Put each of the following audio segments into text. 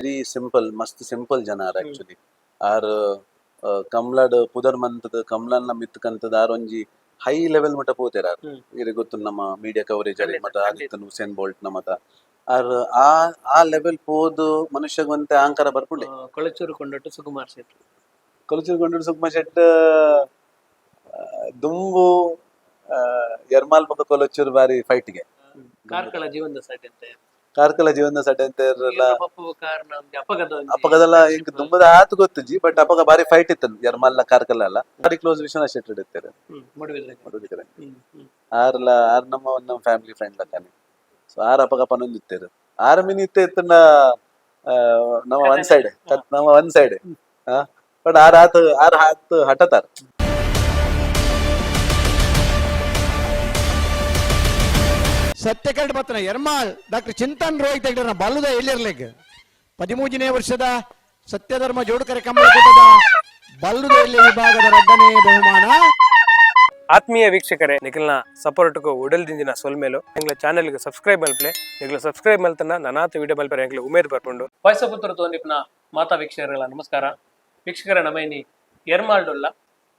Very simple, ಮಸ್ತ್ simple ಜನ ಆರ್. Actually ಆರ್ ಕಮ್ಲಡ್ ಪುದರ್ ಮಂತದ ಕಮ್ಲನ್ನ ಮಿತ್ತ್ ಕಂತದ ಆರ್ ಒಂಜಿ ಹೈ ಲೆವೆಲ್ ಮಟ್ಟ ಪೋತೆರ್ ಆರ್. ಇರೆ ಗೊತ್ತು, ನಮ್ಮ ಮೀಡಿಯಾ ಕವರೇಜ್ ಮತ ಆದಿತ್ತನ್, ಉಸೇನ್ ಬೋಲ್ಟ್ ನ ಮತ. ಆರ್ ಆ ಆ ಲೆವೆಲ್ ಪೋದು ಮನುಷ್ಯಗ್ ಒಂತೆ ಅಹಂಕಾರ ಬರ್ಪುಂಡೆ. ಕೊಳಚೂರು ಕೊಂಡಟ್ಟು ಸುಕುಮಾರ್ ಶೆಟ್ಟಿ. ಕೊಲಚೂರು ಕೊಂಡಟ್ಟು ಸುಕುಮಾರ್ ಶೆಟ್ ದುಂಬು ಎರ್ಮಾಲ್ ಬೊಕ್ಕ ಕೊಲಚೂರು ಬಾರಿ ಫೈಟ್ಗೆ. ಕಾರ್ಕಳ ಜೀವನದ ಸಾಧ್ಯತೆ. ಕಾರ್ಕಳ ಜೀವನ ಸಡ್ಡೆ ಅಂತ. ಪಪ್ಪು ಕಾರ್ನ ಒಂಜಿ ಅಪಗದ ಒಂಜಿ ಅಪಗದಲ್ಲ ಇಂಕ್ ದುಂಬುದ ಆತ್ ಗೊತ್ತುಜಿ, ಬಟ್ ಅಪಗ ಬಾರಿ ಫೈಟ್ ಇತ್ತು ಎರ್ಮಲ್ಲ ಕಾರ್ಕಳ ಅಲ್ಲ. ಬಾರಿ ಕ್ಲೋಸ್ ವಿಶ್ವನಾಥ್ ಶೆಟ್ಟಿ ಇರ್ತಾರೆ. ಮೂಡುಬಿದಿರೆ. ಮೂಡುಬಿದಿರೆ. ಹ್ಮ್ ಹ್ಮ್ ಆರ್ಲ ಆರ್ ನಮ್ಮ ನಮ್ಮ ಫ್ಯಾಮಿಲಿ ಫ್ರೆಂಡ್ ಲಕ್ಕನೆ. ಸೊ ಆರ್ ಅಪಗ ಪನೊಂದಿತ್ತೆರ್, ಆರ್ ಮಿನಿ ಇತ್ತೆ ಇತ್ತಂಡ ನಮ್ಮ ಒನ್ ಸೈಡ್, ನಮ್ಮ one side. But R ಆತ್ ಆರ್ ಆತ್ ಹಠತಾರ್. ಸತ್ಯಕರಡು ಪತ್ರ ಎರ್ಮಾಳ್ ಡಾಕ್ಟರ್ ಚಿಂತನ್ ರೋಹಿತ್ ಹೆಗ್ಡೆನ ಬಲ್ಲುದ ಎಲ್ಲಿರ್ಲಿಕ್ಕೆ 13ನೇ ವರ್ಷದ ಸತ್ಯಧರ್ಮ ಜೋಡುಕರೆ ಕಂಬಳಕೂಟದ ಬಲ್ಲುದ ಎಲ್ಲಿ ವಿಭಾಗದ ಎರಡನೇ ಬಹುಮಾನ. ಆತ್ಮೀಯ ವೀಕ್ಷಕರೇ, ನಿಖಲ್ನ ಸಪೋರ್ಟ್ಗೂ ಉಡಲ್ ದಿಂಜಿನ ಸೊಲ್ಮೇಲು. ಎಂಗ್ಲ ಚಾನೆಲ್ಗೆ ಸಬ್ಸ್ಕ್ರೈಬ್ ಮಲ್ಪ್ಲೆ. ನಿಗ್ಲ ಸಬ್ಸ್ಕ್ರೈಬ್ ಮಲ್ತನ ನನಾತ್ ವಿಡಿಯೋ ಮಲ್ಪರೆ ಎಂಗ್ಲ ಉಮೇದ್ ಬರ್ಪುಂಡು. ವಾಯ್ಸಪುತ್ರ ತೋನಿಪ್ನ ಮಾತಾ ವೀಕ್ಷಕರುಗಳ ನಮಸ್ಕಾರ. ವೀಕ್ಷಕರ, ನಮೈನಿ ಎರ್ಮಾಲ್ಡುಲ್ಲ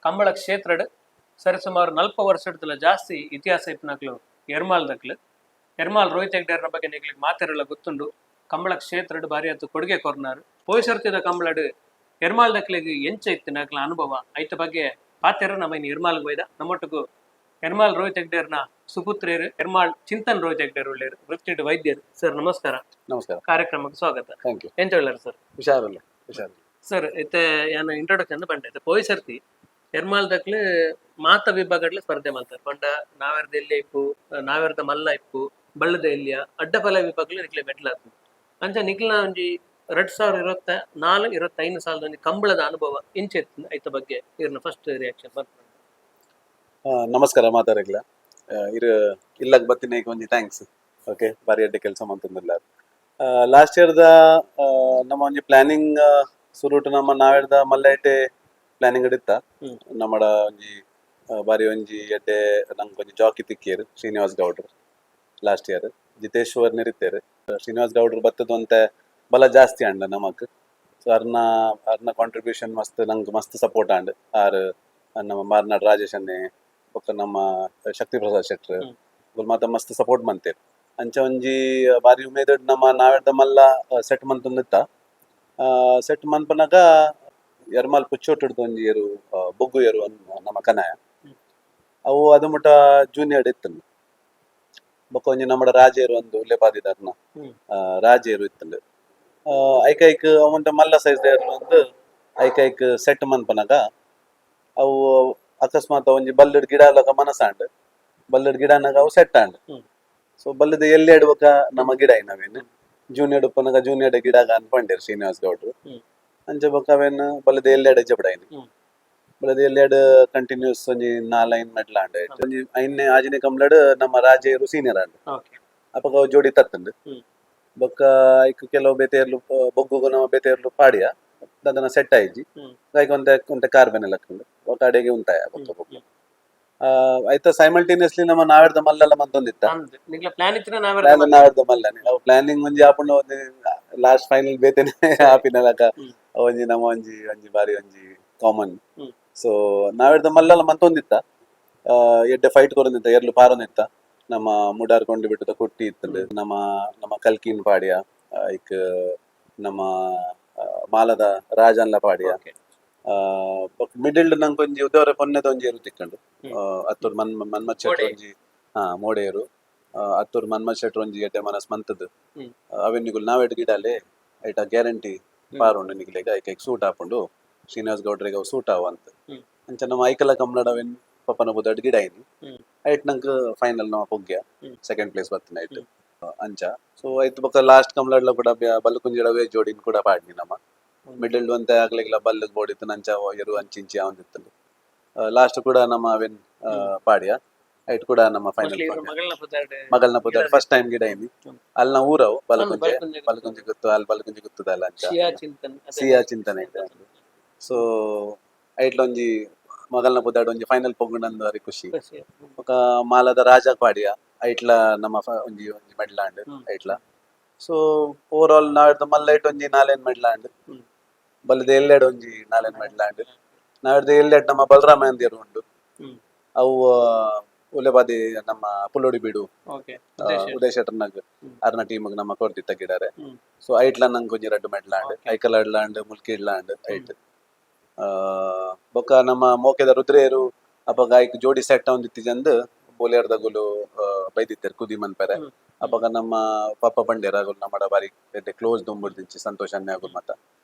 ಕಂಬಳ ಕ್ಷೇತ್ರಡ್ ಸರಿಸುಮಾರು 40 ವರ್ಷಡ್ತಲ ಜಾಸ್ತಿ ಇತಿಹಾಸ ಇಪ್ಪನಕ್ಲು ಎರ್ಮಾಲ್ ದಕ್ಲು. ಎರ್ಮಾಲ್ ರೋಹಿತ್ ಹೆಗ್ಡೇರ್ನ ಬಗ್ಗೆ ನಿಗ್ಲಿಗೆ ಮಾತೆರೆಲ್ಲ ಗೊತ್ತುಂಡು. ಕಂಬಳ ಕ್ಷೇತ್ರಡ್ ಬಾರಿ ಆತು ಕೊಡುಗೆ ಕೊರ್ನಾರು. ಪೋಯ್ಸರ್ತಿದ ಕಂಬಳಡ್ ಎರ್ಮಾಲ್ ದಕ್ಲಿಗೆ ಎಂಚ ಇತ್ತು ನಕ್ಲ ಅನುಭವ, ಐತ ಬಗ್ಗೆ ಪಾತೆರ ನಮೈನಿ ಎರ್ಮಾಲ್ಗ್ ಬೈದ. ನಮ್ಮೊಟ್ಟಿಗೂ ಎರ್ಮಾಲ್ ರೋಹಿತ್ ಹೆಗ್ಡೇರ್ನ ಸುಪುತ್ರೇರು ಎರ್ಮಾಳ್ ಚಿಂತನ್ ರೋಹಿತ್ ಹೆಗ್ಡೇರ್ ಉಳ್ಳೇರು, ವೃತ್ತಿಡ್ ವೈದ್ಯರು. ಸರ್, ನಮಸ್ಕಾರ. ನಮಸ್ಕಾರ. ಕಾರ್ಯಕ್ರಮಕ್ಕೆ ಸ್ವಾಗತ. Thank you. ಎಂಚ ಉಳ್ಳಾರ ಸರ್? ಹುಷಾರಲ್ಲ, ಹುಷಾರು. ಸರ್, ಇತ್ತೆ ಯಾನ್ ಇಂಟ್ರೊಡಕ್ಷನ್ ಪಂಡೆ, ಇತ್ತೆ ಪೋಯಿ ಸರ್ತಿ ಎರ್ಮಾಲ್ ದಕ್ಲು ಮಾತ ವಿಭಾಗಡ್ಲ ಸ್ಪರ್ಧೆ ಮಲ್ತಾರೆ ಪಂಡ ನಾವೆರ್ದ ಎಲ್ಯ ಇಪ್ಪು, ನಾವೆರ್ದ ಮಲ್ಲ ಇಪ್ಪು, ಬಳ್ಳದ ಎಲ್ಯ, ಅಡ್ಡಪಲ ವಿಭಾಗಲು ನಿಕ್ಲೆ ಮೆಟ್ಲ್ ಆತ್ಂಡ್. ಅಂಚ ನಿಕ್ಲ್ನ ಒಂಜಿ 2024 25 ಸಾಲದ ಒಂಜಿ ಕಂಬಳದ ಅನುಭವ ಇಂಚ ಇತ್ತು, ಐತ ಬಗ್ಗೆ ಇರ್ನ ಫಸ್ಟ್ ರಿಯಾಕ್ಷನ್ ಬರ್ಪುಂಡು. ನಮಸ್ಕಾರ ಮಾತಾಡಗ್ಲ. ಇರು ಇಲ್ಲಗ್ ಬತ್ತಿನ ಈಗ ಒಂಜಿ thanks. Okay, ಬಾರಿ ಅಡ್ಡೆ ಕೆಲಸ ಮಂತಂದಿಲ್ಲ. ಲಾಸ್ಟ್ ಇಯರ್ದ ನಮ್ಮ ಒಂಜಿ ಪ್ಲಾನಿಂಗ್ ಸುರುಟು ನಮ್ಮ ನಾವೆರ್ದ ಮಲ್ಲೇಟೆ ಪ್ಲಾನಿಂಗ್ ಇತ್ತ. ನಮ್ಮಡ ಒಂಜಿ ಬಾರಿ ಒಂಜಿ ಎಡ್ಡೆ ನಂಗೆ ಒಂಜಿ ಜಾಕಿ ತಿಕ್ಕಿಯರು, ಶ್ರೀನಿವಾಸ್ ಗೌಡ್ರು. ಲಾಸ್ಟ್ ಇಯರ್ ಜಿತೇಶ್ವರ್ ನಿರಿತ್ತೇರು. ಶ್ರೀನಿವಾಸ್ ಗೌಡ್ರು ಬತ್ತದ ಒಂತೆ ಬಲ ಜಾಸ್ತಿ ಅಂಡ ನಮಕ್. ಸೊ ಅರ್ನ ಅರ್ನ ಕಾಂಟ್ರಿಬ್ಯೂಷನ್ ಮಸ್ತ್, ನಂಗೆ ಮಸ್ತ್ ಸಪೋರ್ಟ್ ಆಂಡ್. ಆರ್, ನಮ್ಮ ಮಾರ್ನಾಡ್ ರಾಜೇಶ್ ಅನ್ನೆ, ಬೊಕ್ಕ ನಮ್ಮ ಶಕ್ತಿ ಪ್ರಸಾದ್ ಶೆಟ್ರ್ ಮಾತ ಮಸ್ತ್ ಸಪೋರ್ಟ್ ಮಂತೇರ್. ಅಂಚ ಒಂಜಿ ಬಾರಿ ಉಮೇದ್ ನಮ್ಮ ನಾವೆರ್ದ ಮಲ್ಲ ಸೆಟ್ ಮಂತೊಂದಿತ್ತ. ಸೆಟ್ ಮನ್ಪನಗ ಎರ್ಮಾಲ್ ಪುಚ್ಚೋಟುಡ್ದು ಒಂಜಿ ಎರು, ಬೊಗ್ಗು ಎರು ನಮ್ಮ ಕನಾಯ. ಅವು ಅದು ಮುಟ ಜೂನಿಯರ್ ಇತ್ತು. ಬೊಕ್ಕ ಒಂಜಿ ನಮ್ಮ ರಾಜೇರು ಒಂದು ಉಲ್ಲೇಪಾದಿದಾರ್ನ ರಾಜೇರು ಇತ್ತಂಡು. ಐಕ್ ಐಕ್ ಅವಂತ ಮಲ್ಲ ಸೈಜ್ ಒಂದು ಐಕ್ ಐಕ್ ಸೆಟ್ ಮನ್ಪನಗ ಅವು ಅಕಸ್ಮಾತ್ ಒಂಜಿ ಬಲ್ಲಡ್ ಗಿಡ ಲಕ ಮನಸಾಂಡ್. ಬಲ್ಲಡ್ ಗಿಡ ಅನ್ನಾಗ ಅವು ಸೆಟ್ ಆಂಡ್. ಸೊ ಬಲ್ಲದ ಎಲ್ಲಿ ಎಡ್ಬಕ ನಮ್ಮ ಗಿಡ ನಾವೇನು ಜೂನಿಯರ್ ಉಪ್ಪನಗ ಜೂನಿಯರ್ ಗಿಡ ಅನ್ಪಂಡೇರು ಶ್ರೀನಿವಾಸ್ ಗೌಡ್ರು. ಅಂಚ ಬೊಕ್ಕ ಅವೇನು ಬಲ್ಲದ ಎಲ್ಲೆಡೆ ಜಬಡಾಯಿನಿ. ಬಲ್ಲದ ಎಲ್ಲೆಡ್ ಕಂಟಿನ್ಯೂಸ್ ಒಂಜಿ ನಾಲೈನ್ ಮೆಟ್ಲ ಆಂಡ್. ಒಂಜಿ ಐನ್ನೇ ಆಜನೇ ಕಂಬ್ಲಡ್ ನಮ್ಮ ರಾಜೇರು ಸೀನಿಯರ್ ಆಂಡ್. ಅಪಗ ಅವು ಜೋಡಿ ತತ್ತಂಡು. ಬೊಕ್ಕ ಐಕ್ ಕೆಲವು ಬೇತೆರ್ಲು ಬೊಗ್ಗುಗು ನಮ್ಮ ಬೇತೆರ್ಲು ಪಾಡಿಯ ಅದನ್ನ ಸೆಟ್ ಆಯ್ಜಿ. ಐಕ್ ಒಂತೆ ಒಂತೆ ಕಾರ್ಬನ್ ಲಕ್ಕಂಡು ಬೊಕ್ಕ ಅಡೆಗೆ ಉಂತಾಯ ಬೊಕ್ಕ ಬೊಕ್ಕ ಆಯ್ತಾ, ಸೈಮಲ್ಟೇನಿಯಸ್ಲಿ ನಮ್ಮ ನಾವೆರ್ದ ಮಲ್ಲಲ್ಲ ಮಂತೊಂದಿತ್ತ. ಅಂದ್ ನಿಕ್ಲ ಪ್ಲಾನ್ ಇತ್ತಿನ ನಾವೆರ್ದ ಪ್ಲಾನ್ ನಾವೆರ್ದ ಮಲ್ಲನೆ. ಅವು ಪ್ಲಾನಿಂಗ್ ಒಂಜಿ ಆಪುಂಡ ಒಂಜಿ ಲಾಸ್ಟ್ ಫೈನಲ್ ಬೇತೆನೆ ಆಪಿನಲಕ. ಒಂಜಿ ನಮ್ಮ ಒಂಜಿ ಒಂಜಿ ಬಾರಿ ಒಂಜಿ ಕಾಮನ್. ಸೊ ನಾವೆರ್ದ ಮಲ್ಲಲ್ಲ ಮಂತೊಂದಿತ್ತ. ಎಡ್ಡೆ ಫೈಟ್ ಕೊರೊಂದಿತ್ತ, ಎರ್ಲು ಪಾರೊಂದಿತ್ತ. ನಮ್ಮ ಮುಡಾರ್ ಕೊಂಡಿ ಬಿಟ್ಟದ ಕುಟ್ಟಿ ಇತ್ತಂಡು, ನಮ್ಮ ನಮ್ಮ ಕಲ್ಕಿನ್ ಪಾಡಿಯ, ಐಕ್ ನಮ್ಮ ಮಾಲದ ರಾಜನ್ಲ ಪಾಡಿಯ. ಮಿಡಿಲ್ ನಂಗೆ ಒಂಜಿ ಉದವರ ಪೊನ್ನೆದ ಒಂಜಿ ಎರು ತಿಕ್ಕಂಡು. ಅತ್ತೂರ್ ಮನ್ ಮನ್ಮತ್ ಶೆಟ್ರ್ ಮೋಡೆ. ಒಂಜಿ, ಹಾ, ಮೋಡೆಯರು. ಅತ್ತೂರ್ ಮನ್ಮತ್ ಶೆಟ್ರ್ ಒಂಜಿ ಎಡ್ಡೆ ಮನಸ್ ಮಂತದ್ದು. ಅವೆನ್ ನಿಗುಲ್ ನಾವೆಡ್ ಗಿಡಾಲೆ, ಐಟ ಗ್ಯಾರಂಟಿ ಪಾರುಂಡು ನಿಗ್ಲೆಗ್, ಐಕ್ ಐಕ್ ಸೂಟ್ ಆಪುಂಡು, ಶ್ರೀನಿವಾಸ್ ಗೌಡ್ರಿಗೆ ಅವು ಸೂಟ್ ಆವು ಅಂತ. ಅಂಚ ನಮ್ಮ ಐಕಲ ಕಮ್ಲಡ್ ಅವೆನ್ ಪಪ್ಪನ ಬುದಡ್ ಗಿಡ ಐನಿ. ಐಟ್ ನಂಗೆ ಫೈನಲ್ ನಮ್ಮ ಪೊಗ್ಗ್ಯ ಸೆಕೆಂಡ್ ಪ್ಲೇಸ್ ಬತ್ತಿನ ಐಟ್. ಅಂಚ ಸೊ ಐತ್ ಬೊಕ್ಕ ಲಾಸ್ಟ್ ಕಮ್ಲಡ್ಲ ಕೂಡ ಬಲ್ಲುಕುಂಜಿಡವೇ ಜೋಡಿನ ಕೂಡ ಪಾಡ್ನಿ. ನಮ್ಮ ಮಿಡಲ್ ಒಂತೆ ಆಗ್ಲಿಲ್ಲ, ಬಲ್ಲು ಬೋಡಿತ್ತು. ನಂಚ ಎರು ಅಂಚಿಂಚಿ ಅವಂದಿತ್ತು. ಲಾಸ್ಟ್ ಕೂಡ ನಮ್ಮ ಅವೇನ್ ಪಾಡಿಯ, ಐಟ್ ಕೂಡ ನಮ್ಮ ಫೈನಲ್ ಮೋಸ್ಟ್ಲಿ ಇವ್ರ ಮಗಳನ್ನ ಪುದಾರ್ಡ್ ಮಗಲ್ನ ಪುದರ್ ಫಸ್ಟ್ ಟೈಮ್ ಗಿಡ ಐನಿ. ಅಲ್ನ ಊರವು ಬಲಕುಂಜೆ. ಬಲಕುಂಜೆ. ಬಲಕುಂಜೆ ಗೊತ್ತು, ಅಲ್ಲಿ ಬಲಕುಂಜೆ ಗೊತ್ತದಲ್ಲ ಅಂಚ. ಸಿಯಾ ಚಿಂತನ್ ಅದೇ. ಸಿಯಾ ಚಿಂತನೆ. ಸೊ ಐಟ್ಲೊಂಜಿ ಮಗಲ್ನ ಪುದಾಡ್ ಒಂಜಿ ಫೈನಲ್ ಪೊಗ್ಗುಂಡಂದು ಬಾರಿ ಖುಷಿ. ಖುಷಿ. ಬೊಕ್ಕ ಮಾಲದ ರಾಜ ಪಾಡಿಯ, ಐಟ್ಲ ನಮ್ಮ ಒಂಜಿ ಒಂಜಿ ಮೆಡ್ಲಾಂಡ್. ಐಟ್ಲ So over all ನಾವೆಡ್ದು ಮಲ್ಲೈಟ್ ಒಂಜಿ ನಾಲೆನ್ ಮೆಡ್ಲಾಂಡ್. ಬಲ್ಲದ ಎಲ್ಲೆಡ್ ಒಂಜಿ ನಾಲೆನ್ ಮೆಡ್ಲಾಂಡ್. ನಾವೆಡ್ದು ಎಲ್ಲೆಡ್ ನಮ್ಮ ಬಲರಾಮ ಅಂದಿರು ಉಂಡು. ಅವು ಉಲೆಬಾದಿ ನಮ್ಮ ಪುಲ್ಲೋಡಿ ಬೀಡು. ಉದಯ್ ಶೆಟ್ಟರ್ನಾಗ್ ಅರ್ನ ಟೀಮ್ ನಮ್ಮ ಕೊರ್ದಿತ್ತ ಗಿಡಾರೆ. ಸೊ ಐಟ್ಲ ನಂಗೆ ಒಂಜಿ ರಡ್ಡ್ ಮೆಡ್ಲಾಂಡ್. ಐಕಲ್ ಅಡ್ಲಾಂಡ್, ಮುಲ್ಕಿ ಇಡ್ಲಾಂಡ್ ಐಟ್. ಬೊಕ್ಕ ನಮ್ಮ ಮೋಕೆದ ರುದ್ರೇರು ಅಪಗ ಐಕ್ ಜೋಡಿ ಸೆಟ್ ಅವೊಂದಿತ್ತಿಜಂದ್ ಬೋಲಿಯಾರ್ದಗುಲು ಬೈದಿತ್ತೆರ್ ಕುದಿ ಮನ್ಪೆರೆ. ಅಪಗ ನಮ್ಮ ಪಾಪ ಬಂಡೇರ್ ಅಗುಲು ನಮ್ಮಡ ಬಾರಿ ಕ್ಲೋಸ್ ದುಂಬುಡ್ದಿಂಚಿ ಸಂತೋಷ್ ಅನ್ನೆ ಅಗುಲು ಮತ.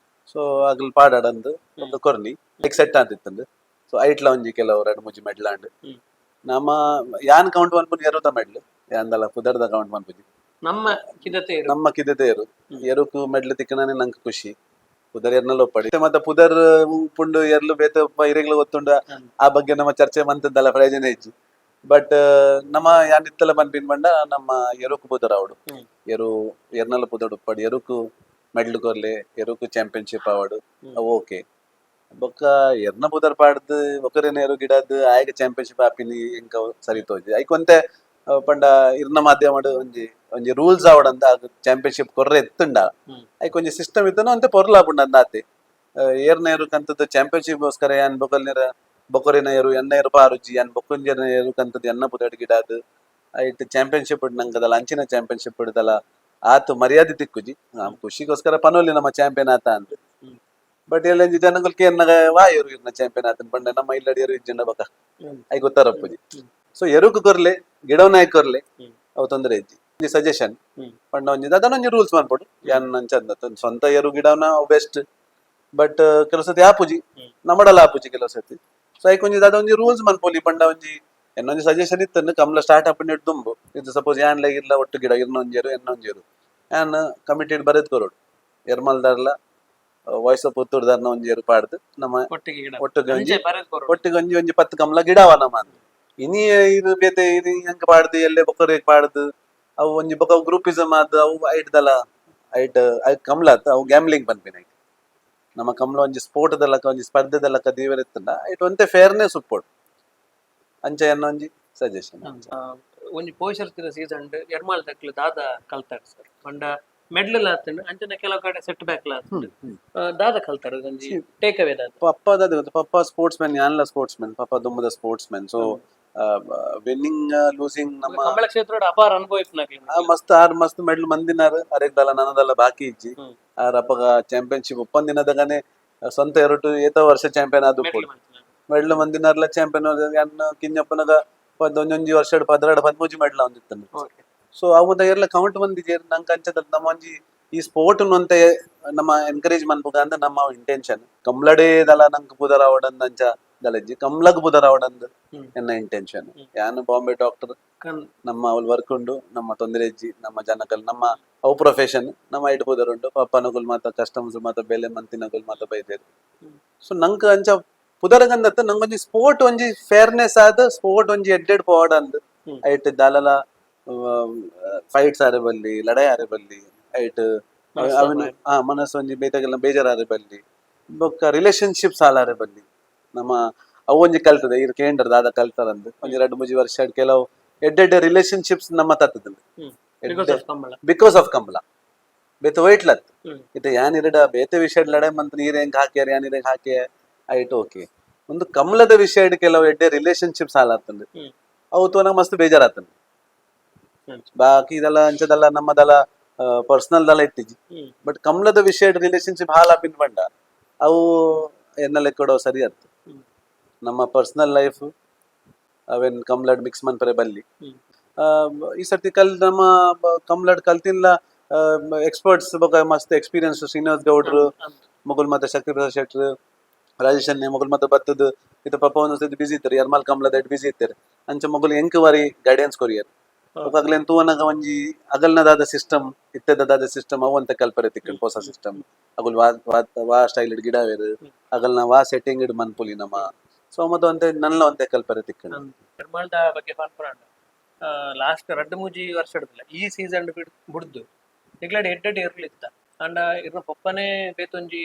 ಸೊ ಅಗಲ್ ಪಾಡಾಡಂದ್ ಒಂದು ಕೊರ್ನಿ ಐಕ್ ಸೆಟ್ ಆತಿತ್ತಂದ್. ಸೊ ಐಟ್ಲ ಒಂಜಿ ಕೆಲವು ರಡ್ಡ್ ಮೂಜಿ ಮೆಡ್ಲಾಂಡ್. ನಮ್ಮ ಯಾನ್ ಕೌಂಟ್ ಮನ್ಪುನಿ ಎರುತ ಮೆಡ್ಲ್, ಯಾನ್ದಲ ಪುದರ್ದ ಕೌಂಟ್ ಮನ್ಪುಜಿ. ನಮ್ಮ ಕಿದತೆ ಎರು. ನಮ್ಮ ಕಿದತೆ ಎರು. ಎರುಕು ಮೆಡ್ಲ್ ತಿಕ್ಕನಾನೆ ನಂಕ್ ಖುಷಿ. ಪುದರ್ ಎರ್ನಲ ಒಪ್ಪಡಿ ಮತ್ತೆ ಪುದರ್ ಉಪ್ಪುಂಡು ಎರ್ಲು ಬೇತೆ ಇರೆಗ್ಲು ಗೊತ್ತುಂಡು. ಆ ಬಗ್ಗೆ ನಮ್ಮ ಚರ್ಚೆ ಮಂತದ್ದಲ್ಲ, ಪ್ರಯೋಜನ ಇಜ್ಜಿ. ಬಟ್ ನಮ್ಮ ಯಾನ್ ಇತ್ತಲ ಪನ್ಪಿನ ಪಂಡ ನಮ್ಮ ಎರುಕು ಪುದರ್ ಆವಡು. ಎರು ಎರ್ನಲ ಪುದರ್ ಉಪ್ಪಡ್, ಎರುಕು ಮೆಡ್ಲ್ ಕೊರ್ಲೆ, ಎರುಕು ಚಾಂಪಿಯನ್ಶಿಪ್ ಆವಡು. ಅವು ಓಕೆ. ಬೊಕ್ಕ ಎರ್ನ ಪುದರ್ ಪಾಡ್ದು ಒಕರಿನ ಎರು ಗಿಡದ್ ಆಯಗ ಚಾಂಪಿಯನ್ಶಿಪ್ ಆಪಿನಿ ಎಂಕ ಸರಿ ತೋಜಿ. ಐಕ್ ಒಂತೆ ಪಂಡ ಇರ್ನ ಮಾಧ್ಯಮಡ್ ಒಂಜಿ ಒಂಜಿ ರೂಲ್ಸ್ ಆವಡಂತ ಚಾಂಪಿಯನ್ಶಿಪ್ ಕೊರ್ರೆ ಎತ್ತುಂಡ. ಐಕ್ ಒಂಜಿ ಸಿಸ್ಟಮ್ ಇತ್ತನ ಒಂತೆ ಪೊರ್ಲಾಪುಂಡು ಅಂದಾತೆ. ಏರ್ನ ಎರು ಕಂತದ್ದು ಚಾಂಪಿಯನ್ಶಿಪ್ ಗೋಸ್ಕರ ಯಾನ್ ಬೊಕಲ್ನಿರ ಬೊಕೊರಿನ ಎರು ಎನ್ನ ಎರು ಪಾರುಜಿ, ಯಾನ್ ಬೊಕ್ಕೊಂಜನ ಎರು ಕಂತದ್ದು ಎನ್ನ ಪುದರ್ ಗಿಡಾದ್ ಐಟ್ ಚಾಂಪಿಯನ್ಶಿಪ್ ನಂಗದಲ್ಲ ಅಂಚಿನ ಚಾಂಪಿಯನ್ಶಿಪ್ ಇಡ್ದಲ್ಲ ಆತು ಮರ್ಯಾದೆ ತಿಕ್ಕುಜಿ. ಖುಷಿಗೋಸ್ಕರ ಪನೋಲಿ ನಮ್ಮ ಚಾಂಪಿಯನ್ ಆತ ಅಂತ. ಬಟ್ ಎಲ್ಲೊಂಜಿ ಜನಗಳು ಕೇರ್ನಗ ವಾ ಎರು ಇರ್ನ ಚಾಂಪಿಯನ್ ಆತನ್ ಪಂಡ ನಮ್ಮ ಇಲ್ಲಡಿ ಎರು ಇಜ್ಜಂಡ ಬಕ I ಗೊತ್ತಾರಪ್ಪುಜಿ. ಸೊ ಎರುಕು ಕೊರ್ಲೆ, ಗಿಡವನಾಯ್ ಕೊರ್ಲೆ. ಅವು ತೊಂದರೆ ಇಜ್ಜಿ. ಒಂಜಿ ಸಜೆಷನ್ ಪಂಡ ಒಂಜಿ ದಾದನ ಒಂಜಿ ರೂಲ್ಸ್ ಮನ್ಪೊಡು. ಯಾನ್ ಅಂಚಂದ ಸ್ವಂತ ಎರು ಗಿಡವನ ಬೆಸ್ಟ್. ಬಟ್ ಕೆಲವು ಸತಿ ಆಪುಜಿ. ನಮ್ಮಡಲ ಆಪುಜಿ ಕೆಲವು ಸತಿ. ಸೊ ಐಕ್ ಒಂಜಿ ದಾದ ಒಂಜಿ ರೂಲ್ಸ್ ಮನ್ಪೊಲಿ ಪಂಡ ಒಂಜಿ ಎನ್ನೊಂಜಿ ಸಜೆಷನ್ ಇತ್ತನ್ನು ಕಮ್ಲ ಸ್ಟಾರ್ಟ್ ಅಪ್ ದುಂಬು ಇದು ಸಪೋಸ್ ಯಾನ್ ಲೈ ಇರ್ಲ ಒಟ್ಟು ಗಿಡ ಇರ್ನೊಂಜೆರು ಎನ್ನೊಂಜೆರು ಯಾನ್ ಕಮಿಟಿ ಬರೆದ್ ಕೊರೊಡು. ಎರ್ಮಲ್ದಾರ್ಲ ವಾಯ್ಸ್ ಆಫ್ ಪುತ್ತೂರ್ದಾರ್ನ ಒಂಜಿ ಎರು ಪಾಡ್ದು ನಮ್ಮ ಒಟ್ಟಿಗೆ ಗಿಡ ಒಟ್ಟಿಗೆ ಒಂಜಿ ಅಂಚೆ ಬರೆದ್ ಕೊರೊಡು. ಒಟ್ಟಿಗೆ ಒಂಜಿ ಒಂಜಿ 10 ಕಮ್ಲ ಗಿಡವ ನಮ್ಮ. ಇನಿ ಇದು ಬೇತೆ ಇದು ಎಂಕ್ ಪಾಡ್ದು ಎಲ್ಲೆ ಬೊಕ್ಕರೇಗ್ ಪಾಡ್ದು ಅವು ಒಂಜಿ ಬೊಕ ಗ್ರೂಪಿಸಮ್ ಆದ್ ಅವು ಐಟ್ದಲ ಐಟ್ ಐಟ್ ಕಮ್ಲ ಆತ್ ಅವು ಗ್ಯಾಮ್ಲಿಂಗ್ ಪನ್ಪಿನ. ಐಕ್ ನಮ್ಮ ಕಮ್ಲ ಒಂಜಿ ಸ್ಪೋರ್ಟ್ ದಲಕ ಒಂಜಿ ಸ್ಪರ್ಧೆ ದಲಕ ದೇವರ್ ಇತ್ತಂಡ ಐಟ್ ಒಂತೆ ಫೇರ್ನೆಸ್ ಉಪ್ಪೊಡು. ಅಂಚ ಎನ್ನ ಒಂಜಿ ಸಜೆಷನ್. ಒಂಜಿ ಪೋಷರ್ತಿನ ಸೀಸನ್ ಎರ್ಮಾಲ್ ದಕ್ಲು ದಾದ ಕಲ್ತಾರ್ ಸರ್ ಪಂಡ ಮೆಡ್ಲ್ ಆತಂಡ್, ಅಂಚನೆ ಕೆಲವು ಕಡೆ ಸೆಟ್ ಬ್ಯಾಕ್ ಆತಂಡ್. ದಾದ ಕಲ್ತಾರ, ಒಂಜಿ ಟೇಕ್ ಅವೇ ದಾದ? ಪಪ್ಪ ದಾದ, ಪಪ್ಪ ಸ್ಪೋರ್ಟ್ಸ್ ಮ್ಯಾನ್, ಯಾನ್ಲ ಸ್ಪೋರ್ಟ್ಸ್ ಮ್ಯಾನ್, ಪಪ್ಪ ದುಂಬುದ sports man. So winning losing ನಮ್ಮ ಕಂಬಳ ಕ್ಷೇತ್ರದ ಅಪಾರ ಅನುಭವ ಇಪ್ಪುನಕ್ಲು. ಮಸ್ತ್ ಆರ್ ಮಸ್ತ್ ಮೆಡ್ಲ್ ಮಂದಿನಾರ್. ಅರೆಗ್ದಲ್ಲ ನನದಲ್ಲ ಬಾಕಿ ಇಜ್ಜಿ. ಆರ್ ಅಪಗ ಚಾಂಪಿಯನ್ಶಿಪ್ ಒಪ್ಪಂದಿನದಗನೆ ಸ್ವಂತ ಎರಡು ಏತ ವರ್ಷ ಚಾಂಪಿಯನ್ ಆದ್ ಉಪ್ಪೊಡು. Medal ಮಂದಿನಾರ್ಲ champion. ಕಿഞ്ഞಪ್ಪನಗ ಒಂಜೊಂಜಿ ವರ್ಷ 12 13 ಮೆಡ್ಲ್ ಒಂದಿತ್ತಂಡು. ಸೊ ಅವು ಎರ್ಲ ಕೌಂಟ್ ಬಂದಿಜೇರ್ ನಂಗೆ ಅಂಚದ ನಮ್ಮ ಒಂಜಿ ಈ ಸ್ಪೋರ್ಟ್ ಒಂತೆ ನಮ್ಮ ಎನ್ಕರೇಜ್ ಮನ್ಪುಗ ಅಂತ ನಮ್ಮ ಇಂಟೆನ್ಷನ್. ಕಮ್ಲಡೇ ದಲ ನಂಗೆ ಪುದರ್ ಆವಡಂದ್ ಅಂಚ ದಲಜ್ಜಿ, ಕಮ್ಲಗ್ ಪುದರ್ ಆವಡಂದ್ ಎನ್ನ ಇಂಟೆನ್ಷನ್. ಯಾನ್ ಬಾಂಬೆ ಡಾಕ್ಟರ್. ನಮ್ಮ ಅವಳು ವರ್ಕ್ ಉಂಡು, ನಮ್ಮ ತೊಂದರೆ ಇಜ್ಜಿ. ನಮ್ಮ ಜನಕಲ್ ನಮ್ಮ ಅವು ಪ್ರೊಫೆಷನ್, ನಮ್ಮ ಐಟ್ ಪುದರ್ ಉಂಡು. ಪಪ್ಪನಗುಲ್ ಮಾತ ಕಸ್ಟಮರ್ಸ್ ಮಾತ ಬೆಲೆ ಮಂತಿನಗುಲ್ ಮಾತ ಬೈದೇರು. ಸೊ ನಂಗೆ ಅಂಚ ಪುದರಗಂದತ್ತ ನಂಗೊಂಜಿ ಸ್ಪೋರ್ಟ್ ಒಂಜಿ ಫೇರ್ನೆಸ್ ಆದ ಸ್ಪೋರ್ಟ್ ಒಂಜಿ ಎಡ್ಡೆಡ್ ಪೋವಡ್ ಅಂದ್. ಐಟ್ ದಾಲಲ ಫೈಟ್ಸ್ ಆರೆ ಬಲ್ಲಿ, ಲಡಾಯಿ ಆರೆ ಬಲ್ಲಿ. ಐಟ್ ಅವನ ಮನಸ್ಸು ಒಂಜಿ ಬೇತೆಗೆಲ್ಲ ಬೇಜಾರಾರೆ ಬಲ್ಲಿ, ಬೊಕ್ಕ ರಿಲೇಶನ್ಶಿಪ್ಸ್ ಆಲಾರೆ ಬಲ್ಲಿ. ನಮ್ಮ ಅವು ಒಂಜಿ ಕಲ್ತದೆ ಇರ್ ಕೇಂದ್ರ ದಾದ ಕಲ್ತಾರಂದು ಒಂಜಿ ರಡ್ಡ್ ಮೂಜಿ ವರ್ಷ ಕೆಲವು ಎಡ್ಡೆಡ್ಡೆ ರಿಲೇಶನ್ಶಿಪ್ಸ್ ನಮ್ಮ ತತ್ತದಂದು. Because of Kambala. Because of Kambala. ಬೇತೆ ವೈಟ್ಲತ್ ಇತ್ತೆ ಯಾನ್ ಇರಡ ಬೇತೆ ವಿಷಯ ಲಡಾಯಿ ಮಂತ್ ನೀರ್ ಹೆಂಗ್ ಹಾಕ್ಯಾರ, ಯಾನ್ ಇರೆಗ್ ಹಾಕ್ಯ ಆಯ್ತು ಓಕೆ. ಒಂದು ಕಮಲದ ವಿಷಯ ಕೆಲವು ಎಡ್ಡೆ ರಿಲೇಶನ್ಶಿಪ್ಸ್ ಹಾಲಾತಂದು. ಅವು ತೋನ ಮಸ್ತ್ ಬೇಜಾರಾತಂದು. ಬಾಕಿ ಇದೆಲ್ಲ ಅಂಚದಲ್ಲ ನಮ್ಮದೆಲ್ಲ ಪರ್ಸನಲ್ ದಲ್ಲ ಇತ್ತಿಜಿ. ಬಟ್ ಕಮಲದ ವಿಷಯ ರಿಲೇಶನ್ಶಿಪ್ ಹಾಲಾಪಿನ ಬಂಡ ಅವು ಎನ್ನ ಲೆಕ್ಕಡೋ ಸರಿ ಅತ್ತು. ನಮ್ಮ ಪರ್ಸನಲ್ ಲೈಫ್ ಅವೇನ್ ಕಮ್ಲಡ್ ಮಿಕ್ಸ್ ಮನ್ಪರೆ ಬಲ್ಲಿ. ಈ ಸರ್ತಿ ಕಲ್ ನಮ್ಮ ಕಮ್ಲಡ್ ಕಲ್ತಿನ್ಲ ಎಕ್ಸ್ಪರ್ಟ್ಸ್ ಬೊಕ ಮಸ್ತ್ ಎಕ್ಸ್ಪೀರಿಯನ್ಸ್ ಶ್ರೀನಿವಾಸ್ ಗೌಡ್ರು ಮೊಗುಲ್ ಮತ್ತೆ ಶಕ್ತಿ ಪ್ರಸಾದ್ ಶೆಟ್ರು ರಾಜೇಶ್ ಅನ್ನೆ ಮೊಗುಲ್ ಮತ್ತೆ ಬತ್ತದ ಇತ್ತ ಪಾಪ ಒಂದೊಂದು ಬಿಸಿ ಇತ್ತಾರೆ. ಯರ್ಮಾಲ್ ಕಮ್ಲದ ಬಿಸಿ ಇತ್ತಾರೆ. ಅಂಚ ಮೊಗುಲ್ ಎಂಕ್ ವಾರಿ ಗೈಡೆನ್ಸ್ ಕೊರಿಯರ್. ಅಗಲೇನ್ ತೂವನಗ ಒಂಜಿ ಅಗಲ್ನದಾದ ಸಿಸ್ಟಮ್ ಇತ್ತೆದಾದ ಸಿಸ್ಟಮ್ ಅವು ಅಂತ ಕಲ್ಪರೆ ತಿಕ್ಕಂಡ್. ಹೊಸ ಸಿಸ್ಟಮ್ ಅಗುಲ್ ವಾ ವಾ ವಾ ಸ್ಟೈಲ್ ಇಡ್ ಗಿಡವೇರು ಅಗಲ್ನ ವಾ ಸೆಟ್ಟಿಂಗ್ ಇಡ್ ಮನ್ಪುಲಿ ನಮ್ಮ. ಸೊ ಮತ್ತೆ ಒಂತೆ ನಲ್ಲ ಒಂತೆ ಕಲ್ಪರೆ ತಿಕ್ಕಂಡ್. ಎರ್ಮಾಲ್ದ ಬಗ್ಗೆ ಪನ್ಪುನಾಂಡ ಲಾಸ್ಟ್ ರಡ್ಡ್ ಮೂಜಿ ವರ್ಷ ಹಿಡ್ದಿಲ್ಲ ಈ ಸೀಸನ್ ಬುಡ್ದು ನಿಗ್ಲಾಡ್ ಎಡ್ಡೆಡ್ ಎರ್ಲು ಇತ್ತ. ಅಂಡ ಇರ್ನ ಪೊಪ್ಪನೆ ಬೇತೊಂಜಿ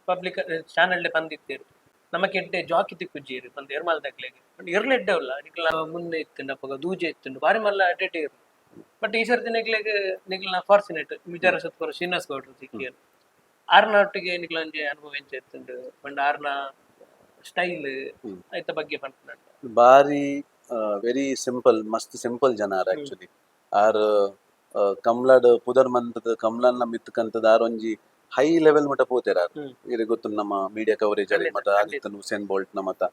ಪಬ್ಲಿಕ್ ಚಾನೆಲ್ ಪಂದಿತ್ತೇರು ನಮಕ್ ಎಡ್ಡೆ ಜಾಕಿ ತಿಕ್ಕುಜ್ಜೇರು ಪಂದ್ ಎರ್ಮಾಲ್ ದಕ್ಲೆಗ್. ಪಂಡ ಎರ್ಲು ಎಡ್ಡೆ ಉಲ್ಲ ನಿಕ್ಲ ಮುಂದೆ ಇತ್ತುಂಡು, ಅಪಗ ದೂಜೆ ಇತ್ತುಂಡು, ಬಾರಿ ಮಲ್ಲ ಎಡ್ಡೆ ಎರ್ಲು. But ಈ ಸರ್ತಿ ನಿಕ್ಲೆಗ್ ನಿಕ್ಲೆನ ಫಾರ್ಚುನೇಟ್ ವಿಚಾರ ಸತ್ಪರ ಶ್ರೀನಿವಾಸ್ ಗೌಡ್ರು ಸಿಕ್ಕಿಯರು. ಆರ್ನ ಒಟ್ಟಿಗೆ ನಿಕ್ಲ ಒಂಜಿ ಅನುಭವ ಎಂಚ ಇತ್ತುಂಡು ಪಂಡ ಆರ್ನ ಸ್ಟೈಲ್ ಐತ ಬಗ್ಗೆ ಪನ್ಪುನಂಡ. ಬಾರಿ ವೆರಿ ಸಿಂಪಲ್, ಮಸ್ತ್ ಸಿಂಪಲ್ ಜನ ಆರ್. ಆಕ್ಚುಲಿ ಆರ್ ಕಮ್ಲಾಡ್ ಪುದರ್ ಮಂತದ ಕಮ್ಲನ್ನ ಮಿತ್ಕಂತದ ಆರ್ ಒಂಜಿ ಹೈ ಲೆವೆಲ್ ಮಟ್ಟ ಪೋತೇರ್ ಆರ್. ಇರೆ ಗೊತ್ತು ನಮ್ಮ ಮೀಡಿಯಾ ಕವರೇಜ್ ಅಲ್ಲಿ ಮತ ಆದಿತ್ತನ್ ಹುಸೇನ್ ಬೋಲ್ಟ್ ನ ಮತ